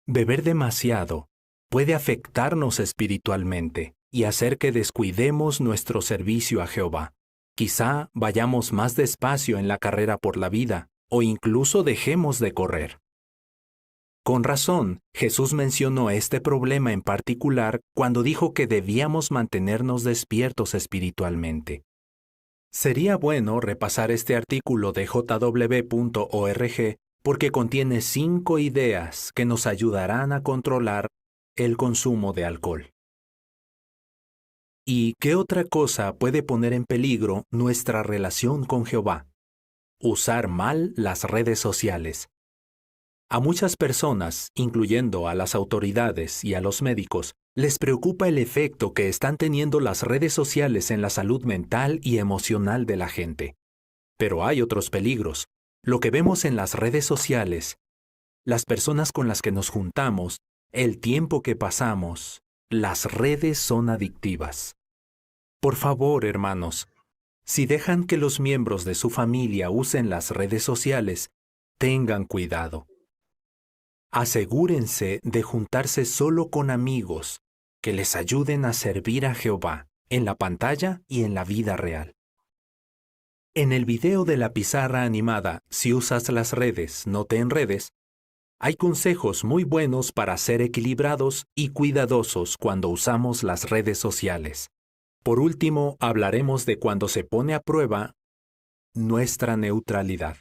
Beber demasiado puede afectarnos espiritualmente y hacer que descuidemos nuestro servicio a Jehová. Quizá vayamos más despacio en la carrera por la vida o incluso dejemos de correr. Con razón, Jesús mencionó este problema en particular cuando dijo que debíamos mantenernos despiertos espiritualmente. Sería bueno repasar este artículo de jw.org porque contiene cinco ideas que nos ayudarán a controlar el consumo de alcohol. ¿Y qué otra cosa puede poner en peligro nuestra relación con Jehová? Usar mal las redes sociales. A muchas personas, incluyendo a las autoridades y a los médicos, les preocupa el efecto que están teniendo las redes sociales en la salud mental y emocional de la gente. Pero hay otros peligros. Lo que vemos en las redes sociales, las personas con las que nos juntamos, el tiempo que pasamos, las redes son adictivas. Por favor, hermanos, si dejan que los miembros de su familia usen las redes sociales, tengan cuidado. Asegúrense de juntarse solo con amigos que les ayuden a servir a Jehová en la pantalla y en la vida real. En el video de la pizarra animada, Si usas las redes, no te enredes, hay consejos muy buenos para ser equilibrados y cuidadosos cuando usamos las redes sociales. Por último, hablaremos de cuando se pone a prueba nuestra neutralidad.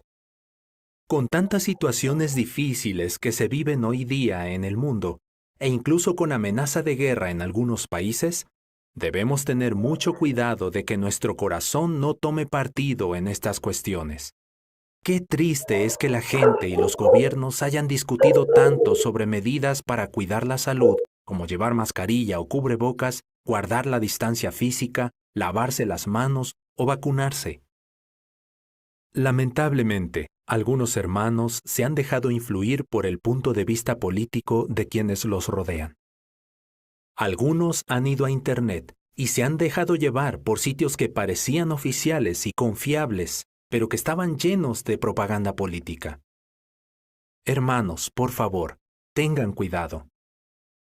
Con tantas situaciones difíciles que se viven hoy día en el mundo, e incluso con amenaza de guerra en algunos países, debemos tener mucho cuidado de que nuestro corazón no tome partido en estas cuestiones. Qué triste es que la gente y los gobiernos hayan discutido tanto sobre medidas para cuidar la salud, como llevar mascarilla o cubrebocas, guardar la distancia física, lavarse las manos o vacunarse. Lamentablemente, algunos hermanos se han dejado influir por el punto de vista político de quienes los rodean. Algunos han ido a Internet y se han dejado llevar por sitios que parecían oficiales y confiables, pero que estaban llenos de propaganda política. Hermanos, por favor, tengan cuidado.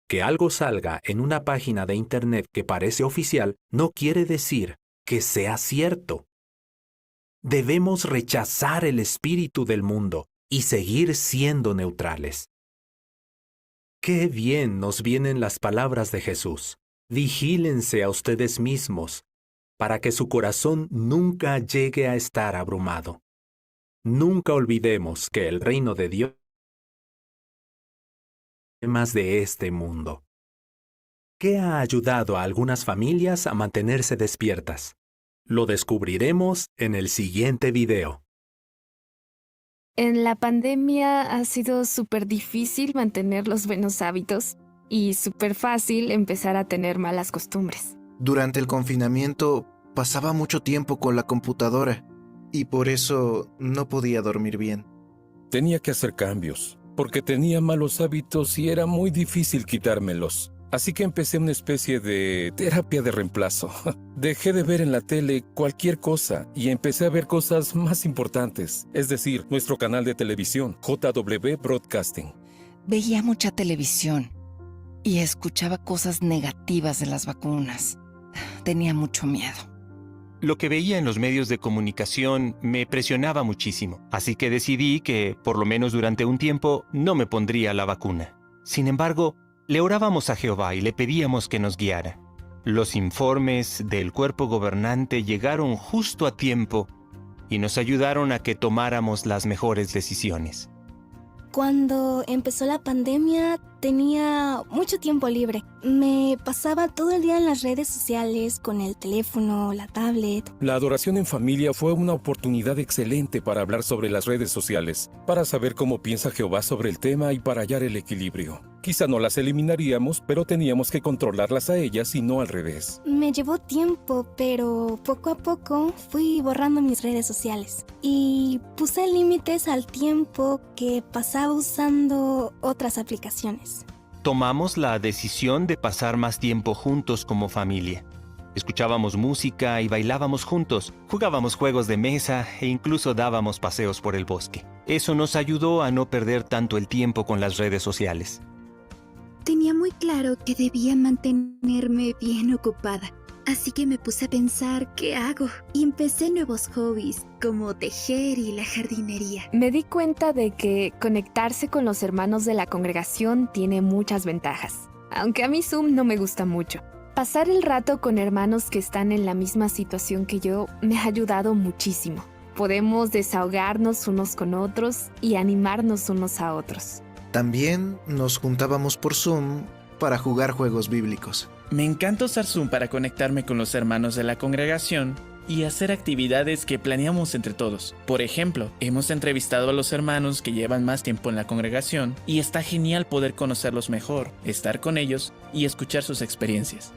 Que algo salga en una página de Internet que parece oficial no quiere decir que sea cierto. Debemos rechazar el espíritu del mundo y seguir siendo neutrales. Qué bien nos vienen las palabras de Jesús. Vigílense a ustedes mismos para que su corazón nunca llegue a estar abrumado. Nunca olvidemos que el reino de Dios más de este mundo. ¿Qué ha ayudado a algunas familias a mantenerse despiertas? Lo descubriremos en el siguiente video. En la pandemia ha sido súper difícil mantener los buenos hábitos y súper fácil empezar a tener malas costumbres. Durante el confinamiento pasaba mucho tiempo con la computadora y por eso no podía dormir bien. Tenía que hacer cambios, porque tenía malos hábitos y era muy difícil quitármelos. Así que empecé una especie de terapia de reemplazo. Dejé de ver en la tele cualquier cosa y empecé a ver cosas más importantes, es decir, nuestro canal de televisión, JW Broadcasting. Veía mucha televisión y escuchaba cosas negativas de las vacunas. Tenía mucho miedo. Lo que veía en los medios de comunicación me presionaba muchísimo, así que decidí que, por lo menos durante un tiempo, no me pondría la vacuna. Sin embargo, le orábamos a Jehová y le pedíamos que nos guiara. Los informes del cuerpo gobernante llegaron justo a tiempo y nos ayudaron a que tomáramos las mejores decisiones. Cuando empezó la pandemia tenía mucho tiempo libre. Me pasaba todo el día en las redes sociales, con el teléfono, la tablet. La adoración en familia fue una oportunidad excelente para hablar sobre las redes sociales, para saber cómo piensa Jehová sobre el tema y para hallar el equilibrio. Quizá no las eliminaríamos, pero teníamos que controlarlas a ellas y no al revés. Me llevó tiempo, pero poco a poco fui borrando mis redes sociales y puse límites al tiempo que pasaba usando otras aplicaciones. Tomamos la decisión de pasar más tiempo juntos como familia. Escuchábamos música y bailábamos juntos, jugábamos juegos de mesa e incluso dábamos paseos por el bosque. Eso nos ayudó a no perder tanto el tiempo con las redes sociales. Tenía muy claro que debía mantenerme bien ocupada. Así que me puse a pensar, ¿qué hago? Y empecé nuevos hobbies, como tejer y la jardinería. Me di cuenta de que conectarse con los hermanos de la congregación tiene muchas ventajas, aunque a mí Zoom no me gusta mucho. Pasar el rato con hermanos que están en la misma situación que yo me ha ayudado muchísimo. Podemos desahogarnos unos con otros y animarnos unos a otros. También nos juntábamos por Zoom para jugar juegos bíblicos. Me encanta usar Zoom para conectarme con los hermanos de la congregación y hacer actividades que planeamos entre todos. Por ejemplo, hemos entrevistado a los hermanos que llevan más tiempo en la congregación y está genial poder conocerlos mejor, estar con ellos y escuchar sus experiencias.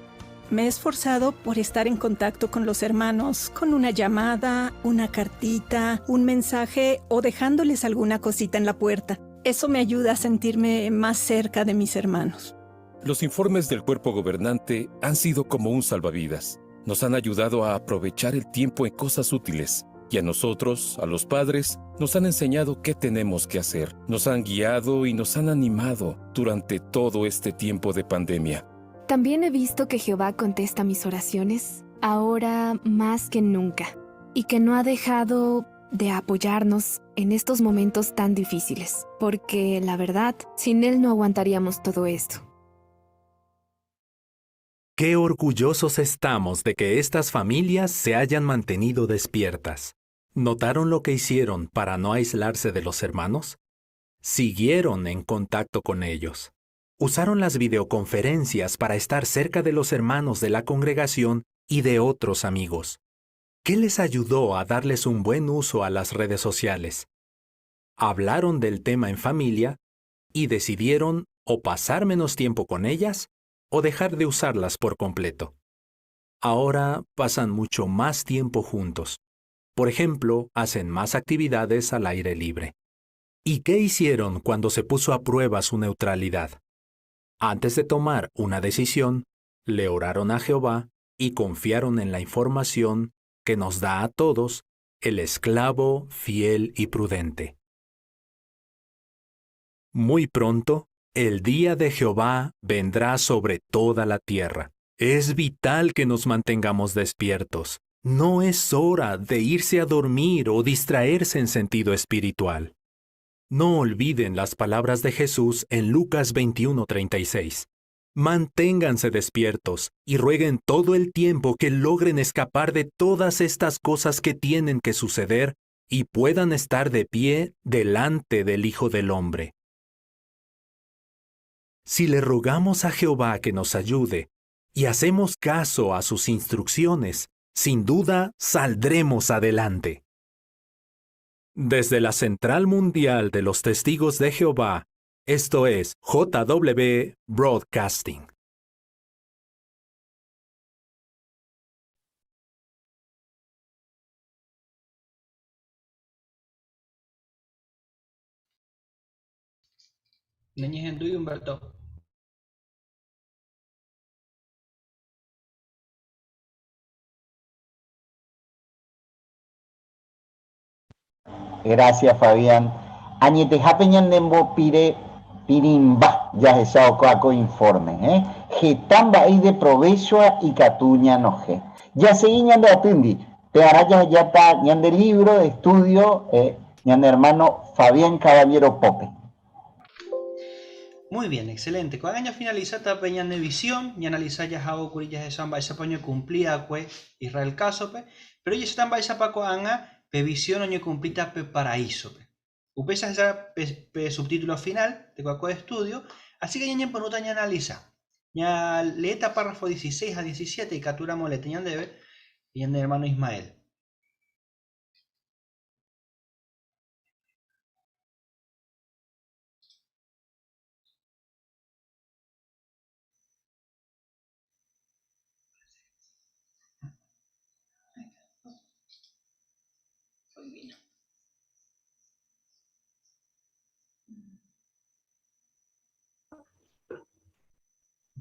Me he esforzado por estar en contacto con los hermanos, con una llamada, una cartita, un mensaje o dejándoles alguna cosita en la puerta. Eso me ayuda a sentirme más cerca de mis hermanos. Los informes del cuerpo gobernante han sido como un salvavidas. Nos han ayudado a aprovechar el tiempo en cosas útiles. Y a nosotros, a los padres, nos han enseñado qué tenemos que hacer. Nos han guiado y nos han animado durante todo este tiempo de pandemia. También he visto que Jehová contesta mis oraciones, ahora más que nunca, y que no ha dejado de apoyarnos en estos momentos tan difíciles, porque la verdad, sin Él no aguantaríamos todo esto. Qué orgullosos estamos de que estas familias se hayan mantenido despiertas. ¿Notaron lo que hicieron para no aislarse de los hermanos? Siguieron en contacto con ellos. Usaron las videoconferencias para estar cerca de los hermanos de la congregación y de otros amigos. ¿Qué les ayudó a darles un buen uso a las redes sociales? Hablaron del tema en familia y decidieron o pasar menos tiempo con ellas o dejar de usarlas por completo. Ahora pasan mucho más tiempo juntos. Por ejemplo, hacen más actividades al aire libre. ¿Y qué hicieron cuando se puso a prueba su neutralidad? Antes de tomar una decisión, le oraron a Jehová y confiaron en la información que nos da a todos el esclavo fiel y prudente. Muy pronto, el día de Jehová vendrá sobre toda la tierra. Es vital que nos mantengamos despiertos. No es hora de irse a dormir o distraerse en sentido espiritual. No olviden las palabras de Jesús en Lucas 21:36. Manténganse despiertos y rueguen todo el tiempo que logren escapar de todas estas cosas que tienen que suceder y puedan estar de pie delante del Hijo del Hombre. Si le rogamos a Jehová que nos ayude y hacemos caso a sus instrucciones, sin duda saldremos adelante. Desde la Central Mundial de los Testigos de Jehová, esto es JW Broadcasting. Neñehendúi Humberto. Gracias, Fabián. Añetehápe ñandembopire pirĩmba jahechávo kóa ko informe, eh. Heta mba'e ideprovéchoa ikatu ñanohẽ. Jasegi ñande atýndi, pearã jahejáta ñande libro de estudio eh, ñane hermano Fabián Caballero pópe. Muy bien, excelente. Ko'ág̃a ñafinalisáta pe ñane visión, ñaanalisa jahávo kuri jahecha mba'éichapa oñekumpli va'ekue Israel kásope, péro jahecháta mba'éichapa ko'ág̃a pe visión oñekumplíta pe paraísope. Upéicha jahecha pe, pe subtítulo final de kóa ko estudio, así que ñañepyrũta ñaanalisa. Ñaleéta párrafo 16 ha 17 ikatúramo oleete ñandéve ñane hermano Ismael.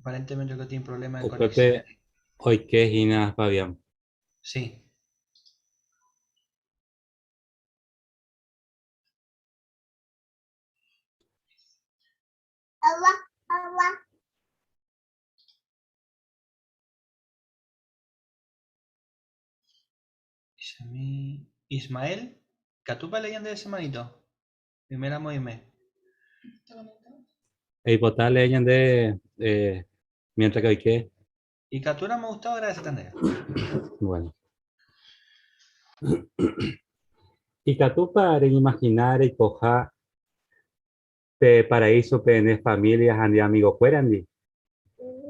Aparentemente que tiene problema de conexión. Upépe oike hína Fabián. Sí. Ismael, ikatúpa elee ñandéve che hermanito? Oiméramo oime. Eipota lee ñande eh, mientras que oike. Ikatúramo Gustavo agradecéta ndéve. Bueno. Ikatúpa reñeimagina reikoha pe paraísope ne familia ha ne amigokuérandi?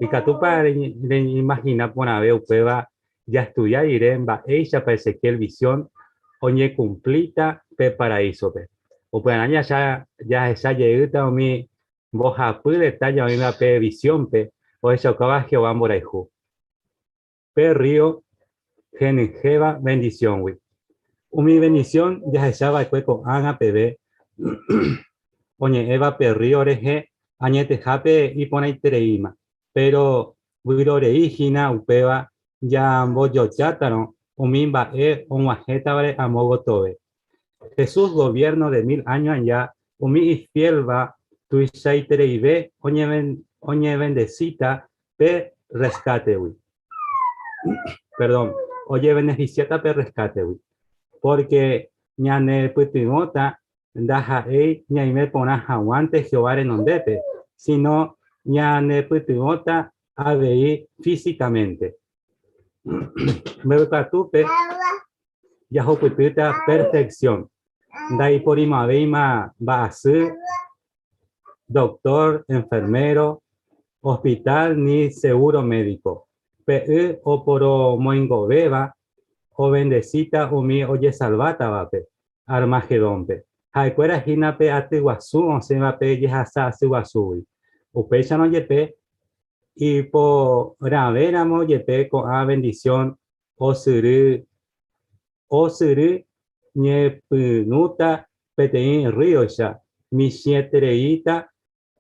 Ikatúpa reñeimagina porãve upéva jastudia rire mba'éichapa Ezequiel visión oñekumplíta pe paraísope? Upearã jahecha jeýta umi mbohapy detalle oĩva pe visiónpe ohechaukáva Jehová mborayhu. Pe rrío henyhẽva vendisióngui. Umi vendisión jahecha va'ekue ko'ág̃a peve oñe'ẽva pe rrío rehe añetehápe iporãitereíma, péro vyrorei hína upéva jambojojátarõ umi mba'e og̃uahẽtavare amo gotyove. Jesús goviérno de mil áño aja umi ifiélva tuichaitereive oñevendesíta pe rreskátegui. Perdón, ojevenefisiáta pe rreskátegui. Pórke ñanepytyvõta ndaha'éi ñaime porã hag̃uánte Jehová renondépe, síno ñanepytyvõta avei físikamente. Mbeguekatúpe jahupytýta perfeksión. Ndaiporimo'ãvéima mba'asy, doctor, enfermero, hospital ni seguro médico. Pe y oporomoingovéva ovendesíta umi ojesalvátavape Armagedónpe. Ha'ekuéra hína pe aty guasu osẽva pe jehasa asy guasúgui. Upéicharõ jepe, iporãvéramo jepe ko'ã bendición osyry Osyry ñepyrũta peteĩ rríoicha, michĩetereíta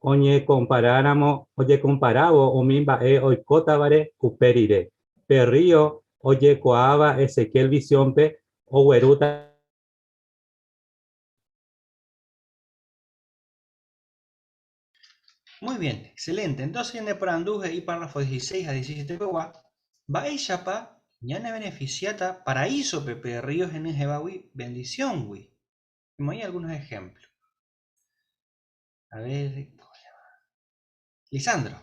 oñekomparáramo ojekomparávo umi mba'e oikótavare upe rire. Pe rrío ojekuaáva Ezequiel visiónpe oguerúta. Muy bien, excelente. Entonces ñaneporandu he'i párrafo 16 ha 17 pegua, mba'éichapa ñanebeneficiáta paraísope pe río henyhẽvagui bendicióngui. Emoĩ algunos ejemplos. A ver, ¿cómo se llama? Lisandro.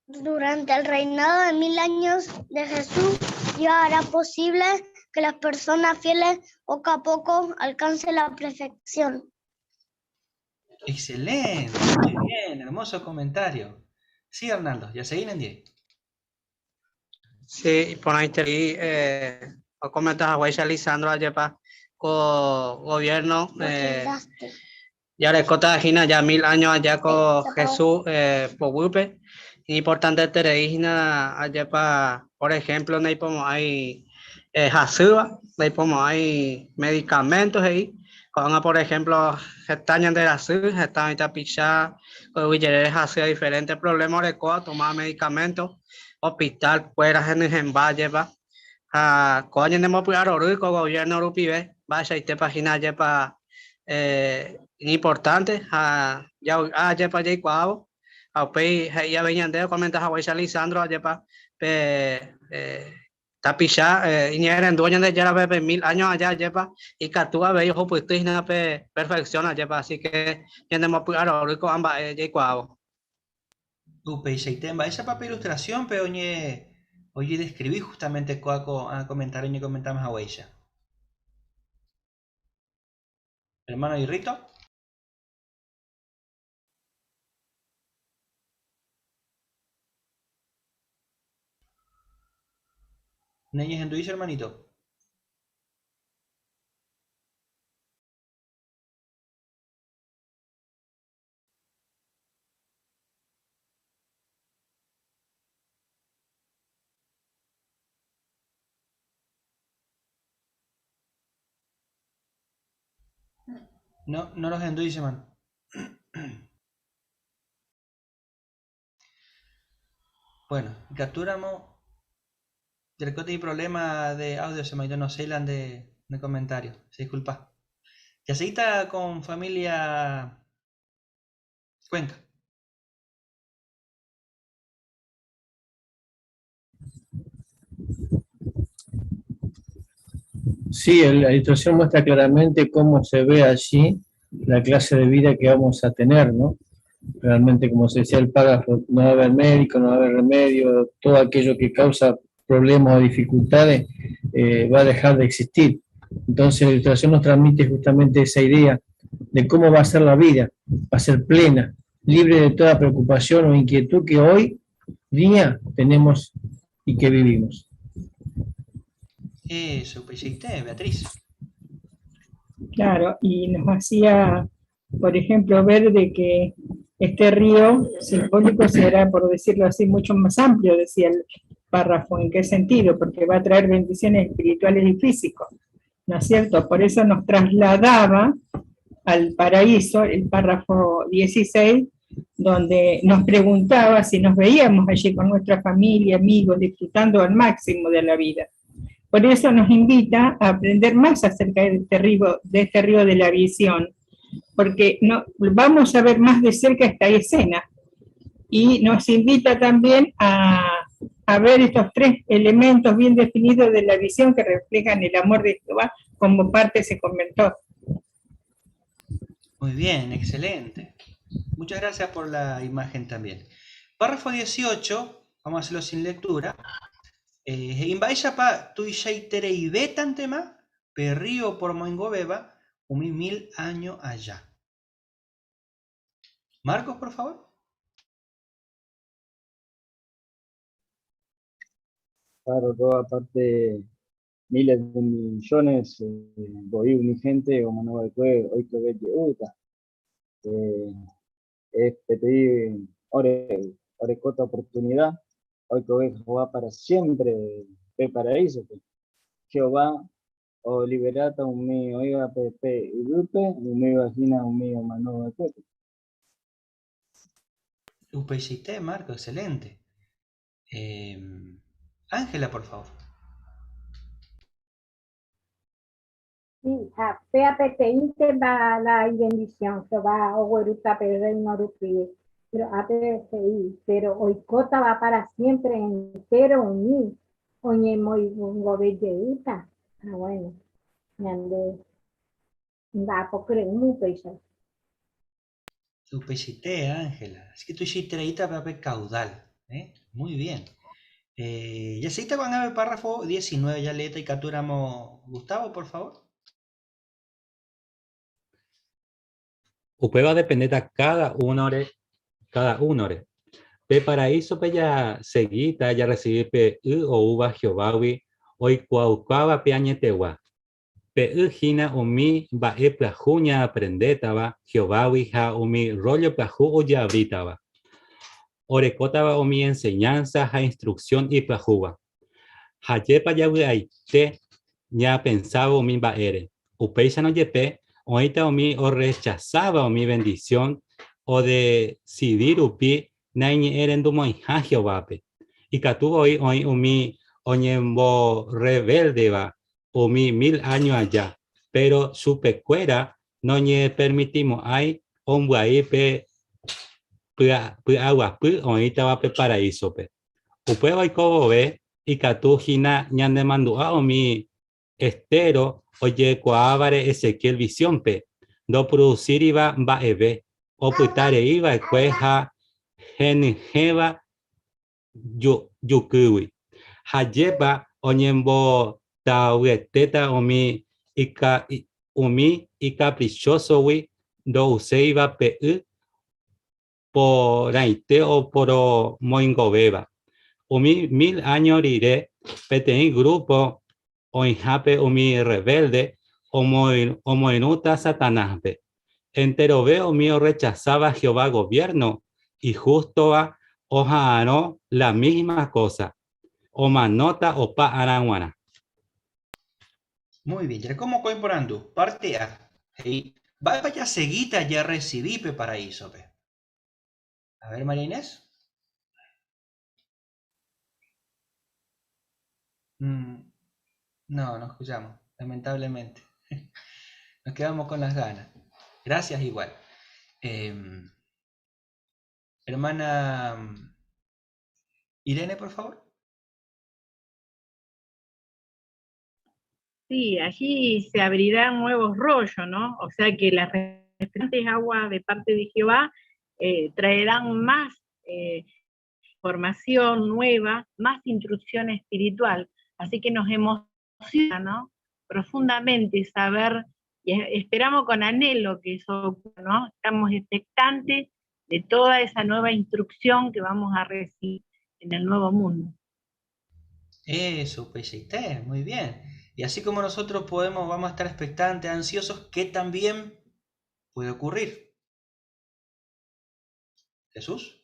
Durante el reinado de 1000 años de Jesús, Dios hará posible que las personas fieles poco a poco alcancen la perfección. Excelente, muy bien, hermoso comentario. Sí, Arnaldo, ya seguí en 10. Sí, iporãiterei eh, okomenta haguéicha Lisandro ajépa ko gobierno eh, Jarekóta hína ya mil años aja ko Jesús poguýpe. Iñimportanteterei hína ajépa, por ejemplo, ndaipomo'ãi hasýva, ndaipomo'ãi medicamentos he'i. Ko'ág̃a, por ejemplo, heta ñande rasy, heta oĩ tapicha ko yvy jerére hasýva diferente problema orekóva, otomáva medicamento, hospital kuéra henyhẽmba ajépa. Ha kóva ñanembopy'arory ko gobierno rupive, mba'eichaitépa hína ajépa iñimportánte ha javy'a ajépa jaikuaávo. Ha upéi he'i avei ñandéve okomenta haguéicha Lisandro ajépa pe tapicha iñe'ẽrendúva Ñandejárape pe mil áño aja ajépa ikatu avei ohupyty hína pe perfección ajépa, así que ñanembopy'arory ko'ã mba'e jaikuaávo. Upeichaite, mba'éichapa pe ilustrasiónpe oñe ojedescribi justamente kóa ko'ã comentario oñekomentáma haguéicha? Hermano Irrito. Neñehenduicha, hermanito. No, no los hendúi, che mano. Bueno, ikatúramo jarekóta problema de audio, se me no sé de, de comentario. Se disculpa. Yaseguita con familia Cuenca. Sí, la ilustración muestra claramente cómo se ve allí la clase de vida que vamos a tener, ¿no? Realmente, como se decía el párrafo, no va a haber médico, no va a haber remedio, todo aquello que causa problemas o dificultades va a dejar de existir. Entonces la ilustración nos transmite justamente esa idea de cómo va a ser la vida, va a ser plena, libre de toda preocupación o inquietud que hoy día tenemos y que vivimos. Eso, pues sí, Beatriz. Claro, y nos hacía, por ejemplo, ver de que este río simbólico será, por decirlo así, mucho más amplio, decía el párrafo. ¿En qué sentido? Porque va a traer bendiciones espirituales y físicas, ¿no es cierto? Por eso nos trasladaba al paraíso, el párrafo 16, donde nos preguntaba si nos veíamos allí con nuestra familia, amigos, disfrutando al máximo de la vida. Por eso nos invita a aprender más acerca de este río, de este río de la visión, porque no, vamos a ver más de cerca esta escena. Y nos invita también a ver estos tres elementos bien definidos de la visión que reflejan el amor de Jehová, como parte se comentó. Muy bien, excelente. Muchas gracias por la imagen también. Párrafo 18, vamos a hacerlo sin lectura. Mba'éichapa tuichaitereivétantema pe río oporomoingovéva umi mil años aja. Marcos, por favor. Claro, toda parte, miles de millones, voi umi gente, omano va'ekue oikove jeýta. Es peteĩ ore, orekóta oportunidad, oikove Jehová para siempre pe paraísope. Jehová oliberáta umi oĩvape pe yvýpe, umíva hína umi omano va'ekuépe. Upeichaite, Marco, excelente. Ángela, por favor. Sí, ha péa peteĩntema la ibendición Jehová oguerúta pe Reino rupive, pero ápe he'i, péro oikótava para siempre entéro umi oñemoingove jeýta. Ha bueno, ñande mba'apo kyre'ỹme upéicha. Upeichaite, Ángela. Así que tuichaitereíta péa pe caudal. ¿Eh? Muy bien. Jaseíta ko'ág̃a pe párrafo 19, jaleéta ikatúramo Gustavo, por favor. Upéva dependéta cada únore, cada únore. Pe paraísope jasegíta jarresivi pe y oúva Jehovágui oikuaaukáva pe añetegua. Pe y hína umi mba'e pyahu ñaaprendétava Jehovágui ha umi rróllo pyahu ojeavrítava, orekótava umi enseñánsa ha instruksión ipyahúva. Ha jépa javy'aite ñapensávo umi mba'ére. Upéicharõ jepe, oĩta umi orrechasáva umi vendisión odesidi rupi naiñe'ẽrendumo'ãiha Jehovápe. Ikatu voi oĩ umi oñemborrevéldeva umi mil áño aja, péro chupekuéra noñepermitimo'ãi ombyai pe py'aguapy oĩtava pe paraísope. Upéva oiko vove ikatu hína ñanemandu'a umi estéro ojekuaávare Ezequiel visiónpe, ndoprodusíriva mba'eve, opyta rei va'ekue ha henyhẽva jukýgui. Ha jepa oñembotavyetéta umi umi ikaprichósogui ndo'uséiva pe y porãite oporomoingovéva. Umi mil áño rire, peteĩ grúpo oĩhápe umi rrevélde omoirũta Satanáspe. Enterove umi orrechasáva Jehová goviérno ihústova oha'arõ la mísma kósa, omanóta opa ára g̃uarã. Muy bien, jareko mokõi porandu. Parte A, he'i, Mba'épa jasegíta jarresivi pe paraísope? A ver, María Inés. Mm, no, no escuchamos, lamentablemente. Nos quedamos con las ganas. Gracias igual. Hermana Irene, por favor. Sí, allí se abrirán nuevos rollos, ¿no? O sea que las refrescantes aguas de parte de Jehová traerán más formación nueva, más instrucción espiritual. Así que nos emociona, ¿no? Profundamente saber, y esperamos con anhelo que eso ocurra, ¿no? Estamos expectantes de toda esa nueva instrucción que vamos a recibir en el nuevo mundo. Eso, Peixeité, muy bien. Y así como nosotros vamos a estar expectantes, ansiosos, ¿qué también puede ocurrir? Jesús.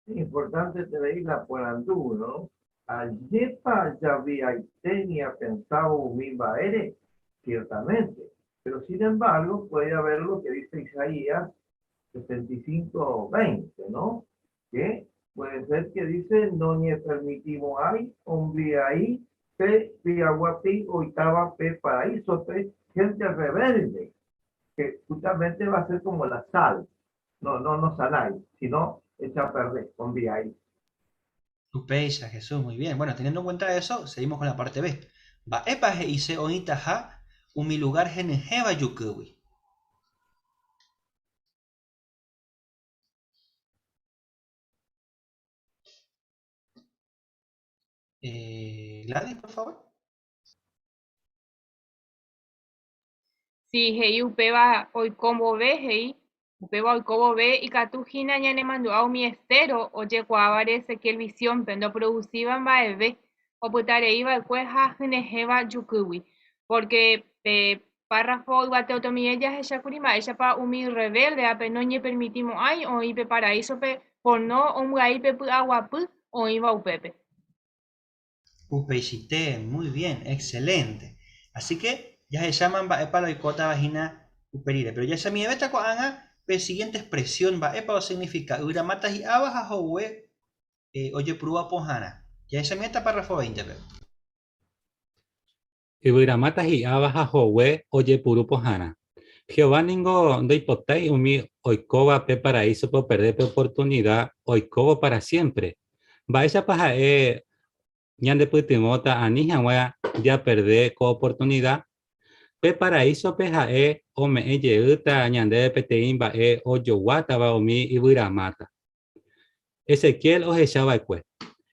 Es importante tener la porandu, ¿no? Ayepa ya vi aitenia pensado umimba ere, ciertamente. Pero sin embargo, puede haber lo que dice Isaías 65, 20, ¿no? Que puede ser que dice, no ni permitimos ahí, hombre ahí, pe, piaguapi, oitaba, pe, paraíso, pe, gente rebelde, que justamente va a ser como la sal. No, no, no saláis, sino echa a perder, hombre ahí. Upeisa, Jesús, muy bien. Bueno, teniendo en cuenta eso, seguimos con la parte B. Va epa he ise oita ja, umi lugar genejeva yukuwi. Gladys, por favor. Sí, hei upeba oikombo ve, hei. Upeba oikobo ve, ikatu hína ñanemandu'a umi estero ojekuaávare Ezequiel visión-pe ndoproducíva mba'eve opytareiva'ekue ha henyhẽva jukýgui. Porque pe párrafo yvate otomie jahechákuri mba'éichapa umi rebelde-ape noñepermitimo'ãi oĩ pe paraíso-pe pono ombyai pe py'aguapy oĩva upépe. Upeichaite, muy bien, excelente. Así que jahecháma mba'épa la oikótava hína upe rire. Pero jahechamivéta ko'ág̃a pe siguiente expresión mba'épa osignifica yvyramáta hi'áva ha hogue ojepurúva pohãrã. Jahechamivéta párrafo 20-pe. Yvyramáta hi'áva ha hogue ojepuru pohãrã. Jehová ningo ndoipotái umi oikóva pe paraísope operde pe oportunidad oikóvo para siempre. Mba'éichapa ha'e ñandepytyvõta ani hag̃ua japerde ko oportunidad? Pe paraísope ha'e ome'ẽ jeýta ñandéve peteĩ mba'e ojoguátava umi yvyramáta. Ezequiel ohechava'ekue.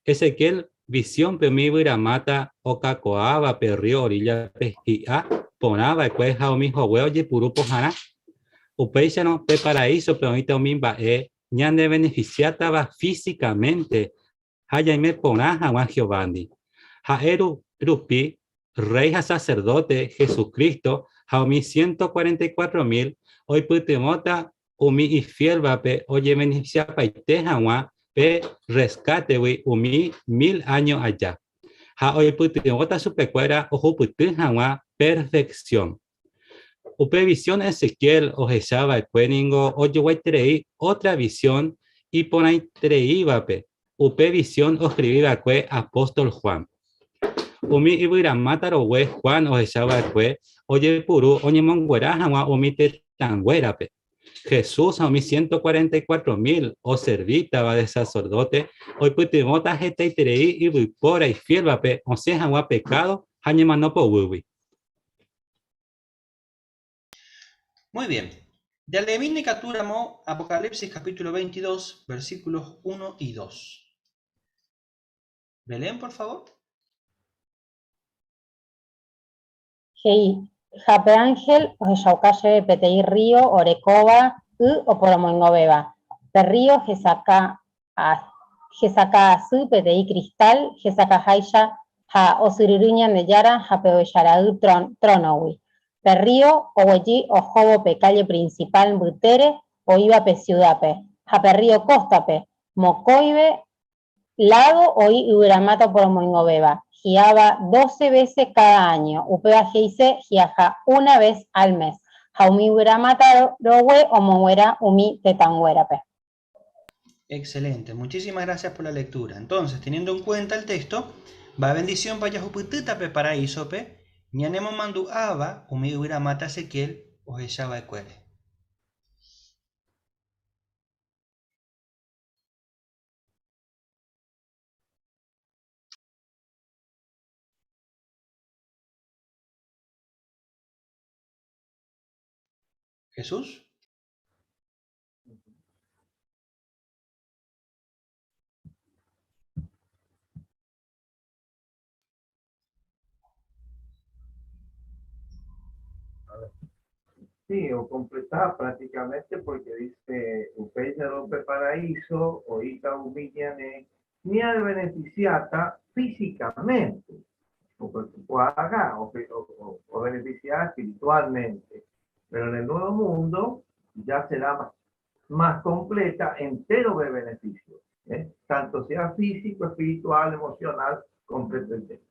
Ezequiel visiónpe umi yvyramáta okakuaáva pe rrío oríllape hi'a porãva'ekue ha umi hogue ojepuru pohãrã. Upéicharõ pe paraísope oĩta umi mba'e ñanebeneficiátava físicamente ha jaime porã hag̃ua Jehovándi. Ha'e rupi Rey ha Sacerdote Jesucristo ha umi 144.000 oipytyvõta umi ifiélvape ojebeneficiapaite hag̃ua pe reskátegui umi 1000 áño aja, ha oipytyvõta chupekuéra ohupyty hag̃ua perfección. Upe visión Ezequiel ohecha va'ekue ningo ojoguaiterei ótra visión iporãitereívape, upe visión oskrivi va'ekue apóstol Juan. Umi yvyramáta rogue Juan ohecha va'ekue ojepuru oñemonguera hag̃ua umi tetãnguérape. Jesús ha umi 144.000 oservítava de saserdóte oipytyvõta hetaiterei yvypóra ifiélvape osẽ hag̃ua pekádo ha ñemano poguýgui. Muy bien. Jaleemína ikatúramo Apocalipsis capítulo 22, versículos 1 y 2. Belén, por favor. He'i, Ha pe ángel ohechauka chéve peteĩ rrío orekóva y oporomoingovéva. Pe rrío hesakã asy peteĩ cristal hesakãháicha ha osyryry Ñandejára ha pe Ovechara'y trónogui. Pe rrío oguejy ohóvo pe calle principal mbytére oĩva pe ciudápe, ha pe rrío kóstape, mokõive lado oĩ yvyramáta oporomoingovéva, hi'áva 12 vése káda áño, upéva he'ise hi'aha una ves al mes, ha umi yvyramáta rogue omonguera umi tetãnguérape. Excelente, muchísimas gracias por la lectura. Entonces, teniendo en cuenta el texto, va bendición pa jahupytýta pe paraísope, ñanemomandu'áva umi yvyramáta Ezequiel ohechava'ekuére. Jesús. Sí, o completar prácticamente porque dice, upéicha pe paraíso, oĩta umi ñane ñanebeneficiata físicamente, o, o haga, o, o, o beneficiar espiritualmente. Pero en el nuevo mundo ya será más, más completa, entero de beneficio, ¿eh? Tanto sea físico, espiritual, emocional, completamente.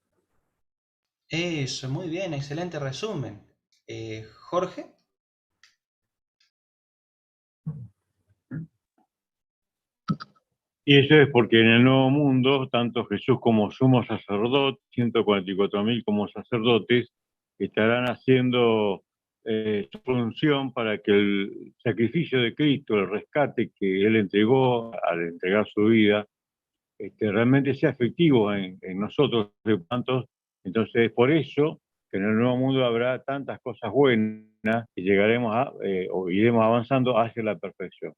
Eso, muy bien, excelente resumen. Jorge. Y eso es porque en el Nuevo Mundo, tanto Jesús como sumo sacerdote, 144.000 como sacerdotes, estarán haciendo su función para que el sacrificio de Cristo, el rescate que Él entregó al entregar su vida, realmente sea efectivo en nosotros, de tantos. Entonces, por eso que en el Nuevo Mundo habrá tantas cosas buenas y llegaremos a o iremos avanzando hacia la perfección.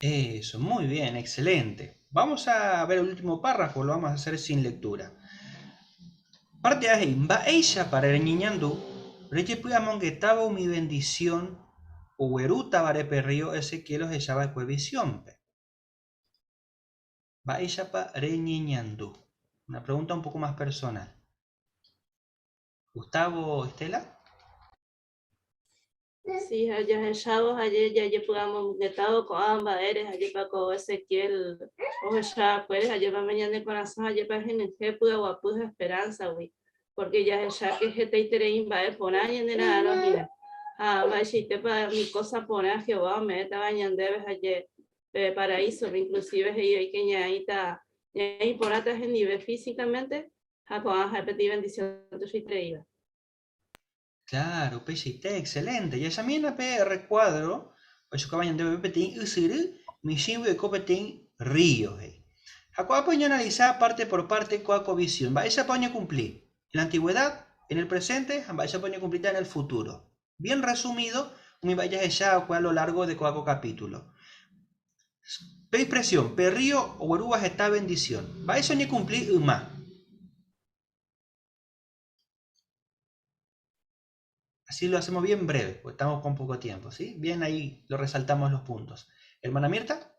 Eso, muy bien, excelente. Vamos a ver el último párrafo, lo vamos a hacer sin lectura. Parte A, mba'éichapa reñiñandu, rejepy'amongetávo umi bendición oguerútavare pe río Ezequiel ohechava'ekue visiónpe. Mba'éichapa reñeñandu. Una pregunta un poco más personal. Gustavo, Estela. Sí, jahechávo ayer jajepy'amongetávo ko'ã mba'ére ajépa ko Ezequiel ohechava'ekuére ajépa ñane korasõ ajépa henyhẽ py'aguapy ha esperanza-gui, porque jahecha que hetaiterei mba'e porã ñanera'arõ hína ha mba'eichaitépa umi cosa porã Jehová ome'ẽtava ñandéve aje pe paraíso-pe, inclusive he'i oike ñaĩta ñaĩ porãta hendive físicamente ha ko'ã ha'e peteĩ bendición tuichaitereíva. Claro, upeichaite, excelente. Jahechamína pe recuadro ohechukáva ñandéve peteĩ ysyry michĩgui oiko peteĩ río, he'i. Ha ko'ápe oñeanalisa parte por parte kóa ko visión. Mba'éichapa oñekumpli en la antigüedad, en el presente ha mba'éichapa oñekumplíta en el futuro. Bien resumido umi mba'e jahecha va'ekue a lo largo de kóa ko capítulo. Pe expresión, pe río oguerúva heta bendición. Mba'éicha oñekumpli yma? Así lo hacemos bien breve, porque estamos con poco tiempo, ¿sí? Bien ahí lo resaltamos los puntos. Hermana Mirta.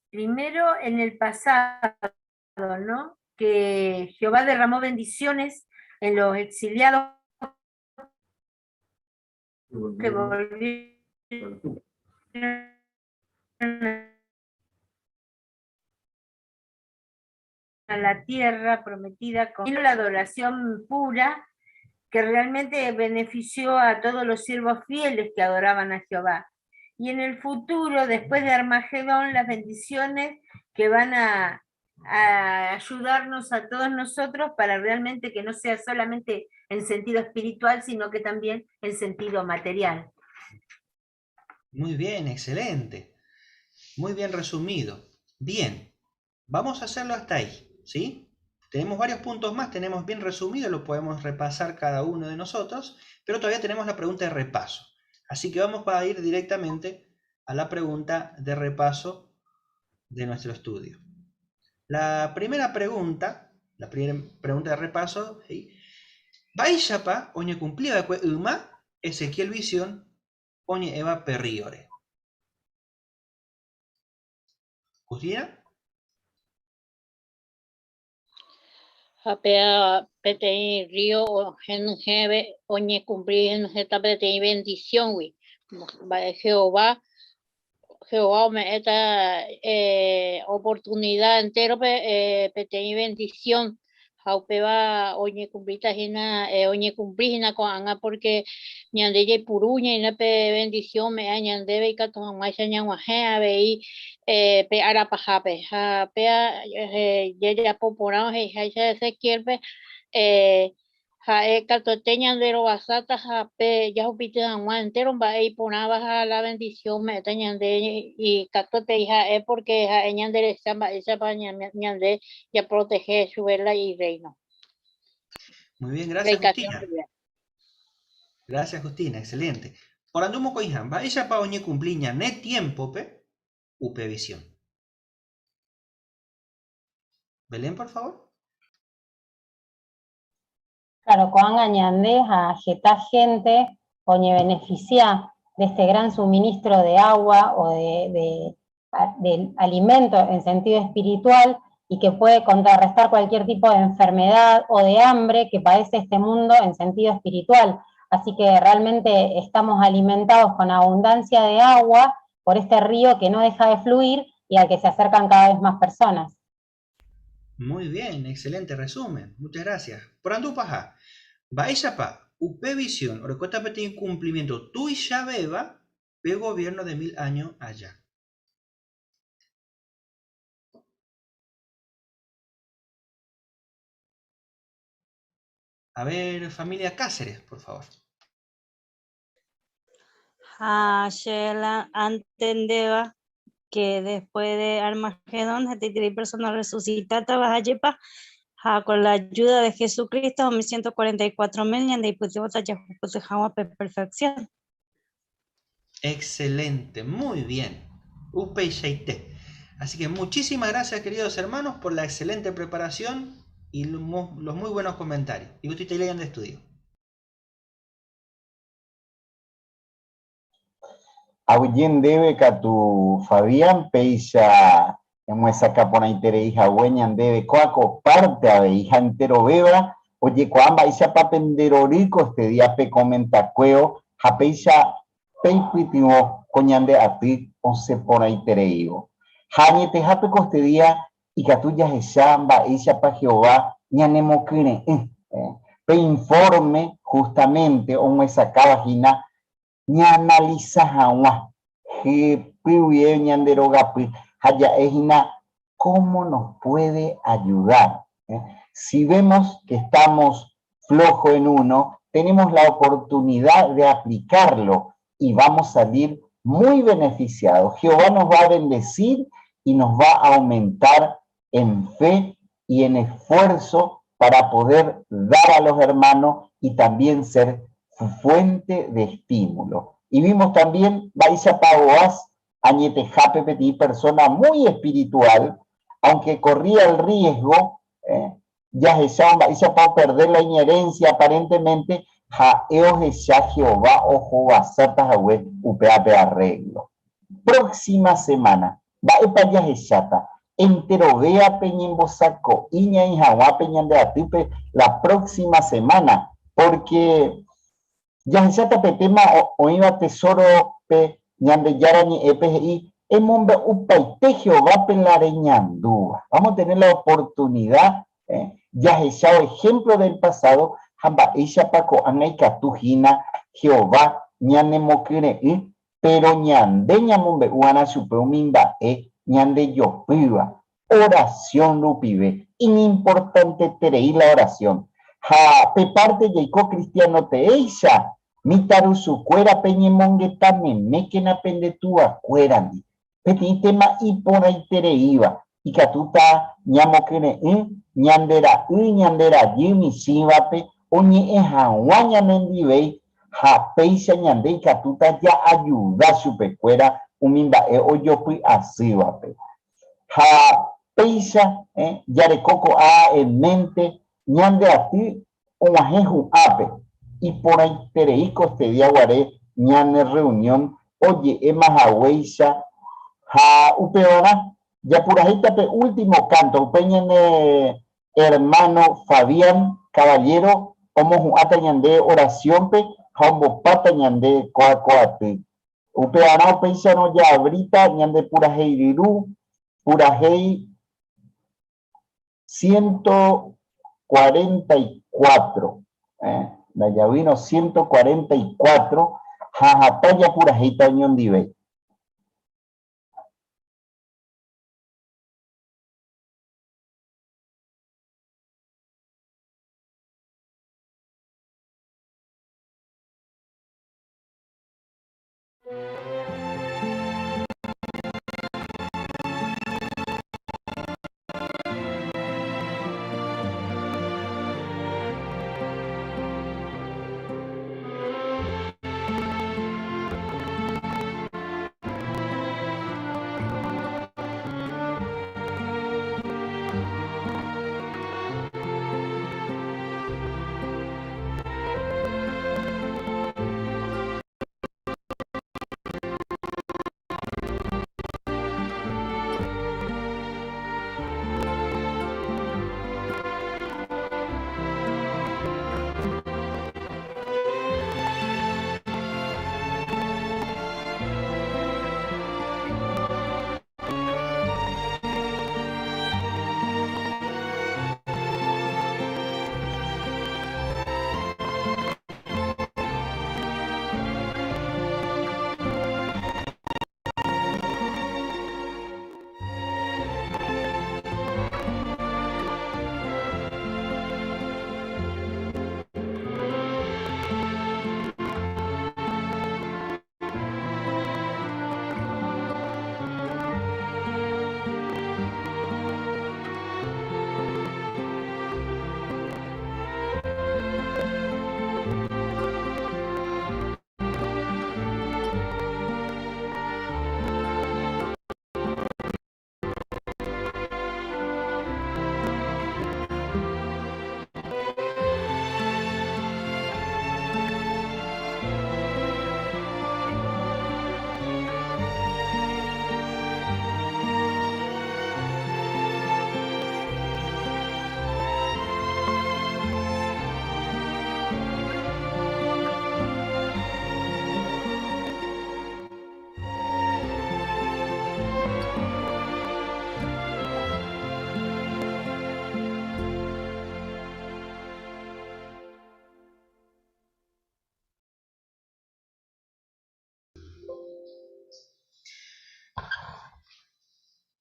Primero en el pasado, ¿no? Que Jehová derramó bendiciones en los exiliados que volvieron a la tierra prometida con la adoración pura que realmente benefició a todos los siervos fieles que adoraban a Jehová. Y en el futuro, después de Armagedón, las bendiciones que van a ayudarnos a todos nosotros para realmente que no sea solamente en sentido espiritual, sino que también en sentido material. Muy bien, excelente. Muy bien resumido. Bien, vamos a hacerlo hasta ahí, ¿sí? Tenemos varios puntos más, tenemos bien resumido, lo podemos repasar cada uno de nosotros, pero todavía tenemos la pregunta de repaso. Así que vamos a ir directamente a la pregunta de repaso de nuestro estudio. La primera pregunta, la primera pregunta de repaso, ¿sí? Mba'éichapa oñekumpli va'ekue yma Ezequiel visión oñe'ẽva pe ríore. Justina? Ha péa peteĩ río henyhẽve oñekumpli henyhẽta peteĩ bendición-gui. Mba'e Jehová, Jehová ome'ẽta oportunidad entérope peteĩ bendición ha upéva oñekumplíta hína, oñekumpli hína ko'ág̃a pórke ñande jaipuru ñaína pe vendisión ome'ẽva ñandéve ikatu hag̃uáicha ñag̃uahẽ avei pe ára pahápe. Ha péa jajapo porã he'iháicha Ezequiel-pe, ha'e katuete ñande rovasáta ha pe jahupity hag̃ua entéro mba'e iporãva ha la vendisión ome'ẽta ñande ikatuetei ha'e pórke ha'e ñanderecha mba'éichapa ñande japrotehe chupe la irréino. Muy bien, gracias, Predicación Justina. rupive. Gracias, Justina, excelente. Porandu mokõiha, mba'éichapa oñekumpli ñane tiémpope upe visión? Belén, por favor. Claro, ko'ág̃a ñande ha heta gente oñebeneficia de este gran suministro de agua o de, de, de alimento en sentido espiritual y que puede contrarrestar cualquier tipo de enfermedad o de hambre que padece este mundo en sentido espiritual. Así que realmente estamos alimentados con abundancia de agua por este río que no deja de fluir y al que se acercan cada vez más personas. Muy bien, excelente resumen. Muchas gracias. Porandu paha, mba'éichapa upe visión orekóta peteĩ cumplimiento tuichavéva pe gobierno de mil años aja? A ver, familia Cáceres, por favor. Ha che la antendéva que después de Armagedón hetaiterei persona resucitáta ajépa ha con la ayuda de Jesucristo umi 144 mil ñandeipytyvõta jahupyty hag̃ua pe perfección. Excelente, muy bien. Upeichaite. Así que muchísimas gracias, queridos hermanos, por la excelente preparación y los muy buenos comentarios. Y usted de estudio. Aguyje ndéve katu Fabián péicha emyesakã porãiterei hague ñandéve kóa ko párte avei ha enterovéva ojekuaa mba'éichapa pende rory ko este día pekomentakuévo ha péicha peipytyvõ ko ñande aty osẽ porãitereívo. Ha añetehápe ko este día ikatu jahecha mba'éichapa Jehová ñanemokyre'ỹ. Pe infórme justamente omyesakãva hína ñaanalisa hag̃ua hyepy guive ñande rogapy ha ja'e hína cómo nos puede ayudar. Si vemos que estamos flojo en uno, tenemos la oportunidad de aplicarlo y vamos a salir muy beneficiados. Jehová nos va a bendecir y nos va a aumentar en fe y en esfuerzo para poder dar a los hermanos y también ser fuente de estímulo. Y vimos también, mba'éichapa Boaz añetehápe peteĩ persona muy espiritual, aunque corría el riesgo, eh, jahecha mba'éichapa operde la iñerénsia aparentemente, ha'e ohecha Jehová ohovasáta hague upéva pe arréglo. Próxima semana, mba'épa jahecháta? Enterovéa peñembosako'i ñaĩ hag̃ua pe ñande atýpe la próxima semana, pórke jahecháta pe téma oĩva tesórope Ñandejára Ñe'ẽpe he'i, Emombe'upaite Jehovápe la reñandúva. Vamos a tener la oportunidad jahechávo ejemplo del pasado ha mba'éichapa ko'ág̃a ikatu hína Jehová ñanemokyre'ỹ, péro ñande ñamombe'u'arã chupe umi mba'e ñandejopýva oración rupive. Iñimportanteterei la oración. Ha pe parte jaiko cristiano teéicha, mitãrusukuéra peñemongeta memékena pende tuvakuérandi. Peteĩ tema iporãitereíva, ikatúta ñamokyre'ỹ ñande ra'y ñande rajy michĩvape oñe'ẽ hag̃ua ñanendivéi ha péicha ñande ikatúta ja'ajuda chupekuéra umi mba'e ojopy asývape. Ha péicha jareko ko'ã en mente ñande aty og̃uahẽ hu'ápe, iporãiterei ko este día guare ñane reunión oje'éma haguéicha ha upevarã japurahéita pe último canto, upéi ñane hermano Fabián Caballero omohu'ãta ñande oración-pe ha ombopáta ñande kóa ko aty. Upearã upéicharõ jaavríta ñande purahéi ryru, purahéi 144, ndajavýrõ 144 ha hatã japurahéita oñondive.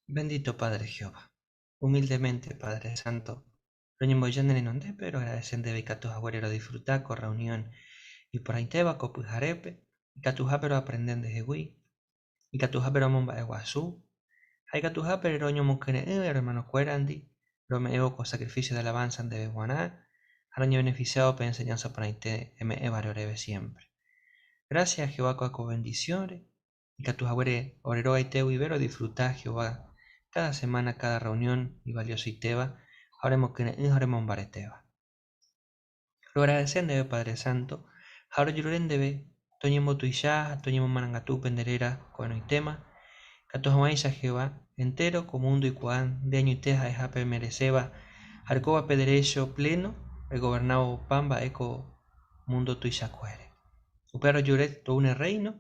Bendito Padre Jehová. Humildemente, Padre Santo, roñemboja ne renondépe, roagradece ndéve ikatu haguére rodisfruta ko reunión iporãitéva ko pyharépe, ikatuhápe roaprende ndehegui, ikatuhápe romomba'eguasu, ha ikatuhápe roñomokyre'ỹve hermanokuérandi, rome'ẽvo ko sacrificio de alabanza ndéve g̃uarã ha roñebeneficiado pe enseñanza porãite eme'ẽvare oréve siempre. Gracias Jehová ko ko bendición-re, ikatu haguére ore rogaite guive rodisfruta Jehová cada semana, cada reunión ivaliosoitéva ha oremokyre'ỹ ha oremombaretéva. Roagradece ndéve Padre Santo ha rojerure ndéve toñembotuicha ha toñemomarangatu pende réra ko'ẽrõitéma, katu hag̃uáicha Jehová, entero ko mundo oikuaa nde añoite ha'eha pe merecéva ha orekóva pe derecho pleno regobernávo opa mba'e ko mundo tuichakuére. Upéva rojerure tou ne reino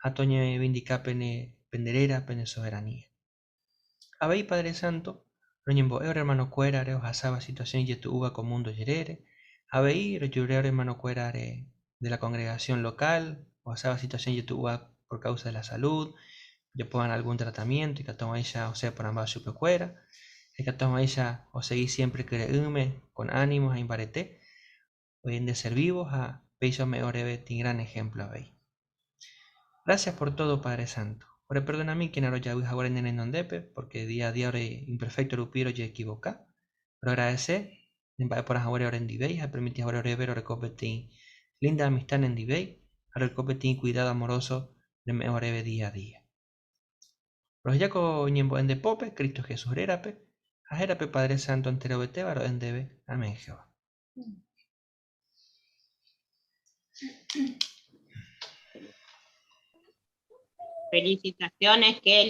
ha toñevindika pene pende réra, pene soberanía. Avei Padre Santo, roñembo'e ore hermanokuérare ohasáva situación ijetu'úva ko mundo jerére, avei rojerure ore hermanokuérare de la congregación local ohasáva situación ijetu'úva por causa de la salud, ojapóva algún tratamiento ikatu hag̃uáicha osẽ porãmba chupekuéra, ikatu hag̃uáicha osegi siempre kyre'ỹme con ánimo ha imbarete, oñendeservívo ha péicha ome'ẽ oréve gran ejemplo avei. Gracias por todo, Padre Santo. Ore perdonamíkena rojavy haguére ne renondépe, porque día a día ore imperfecto rupi rojeequivoca. Roagradece nemba'eporã haguére orendivéi ha permiti haguére oréve roreko peteĩ linda amistad nendivéi ha roreko peteĩ cuidado amoroso reme'ẽ oréve día a día. Roheja ko ñembo'e nde pópe, Cristo Jesús rérape, ha hérape Padre Santo enterovetéva ro'e ndéve. Amén, Jehová. Felicitaciones, Kelly.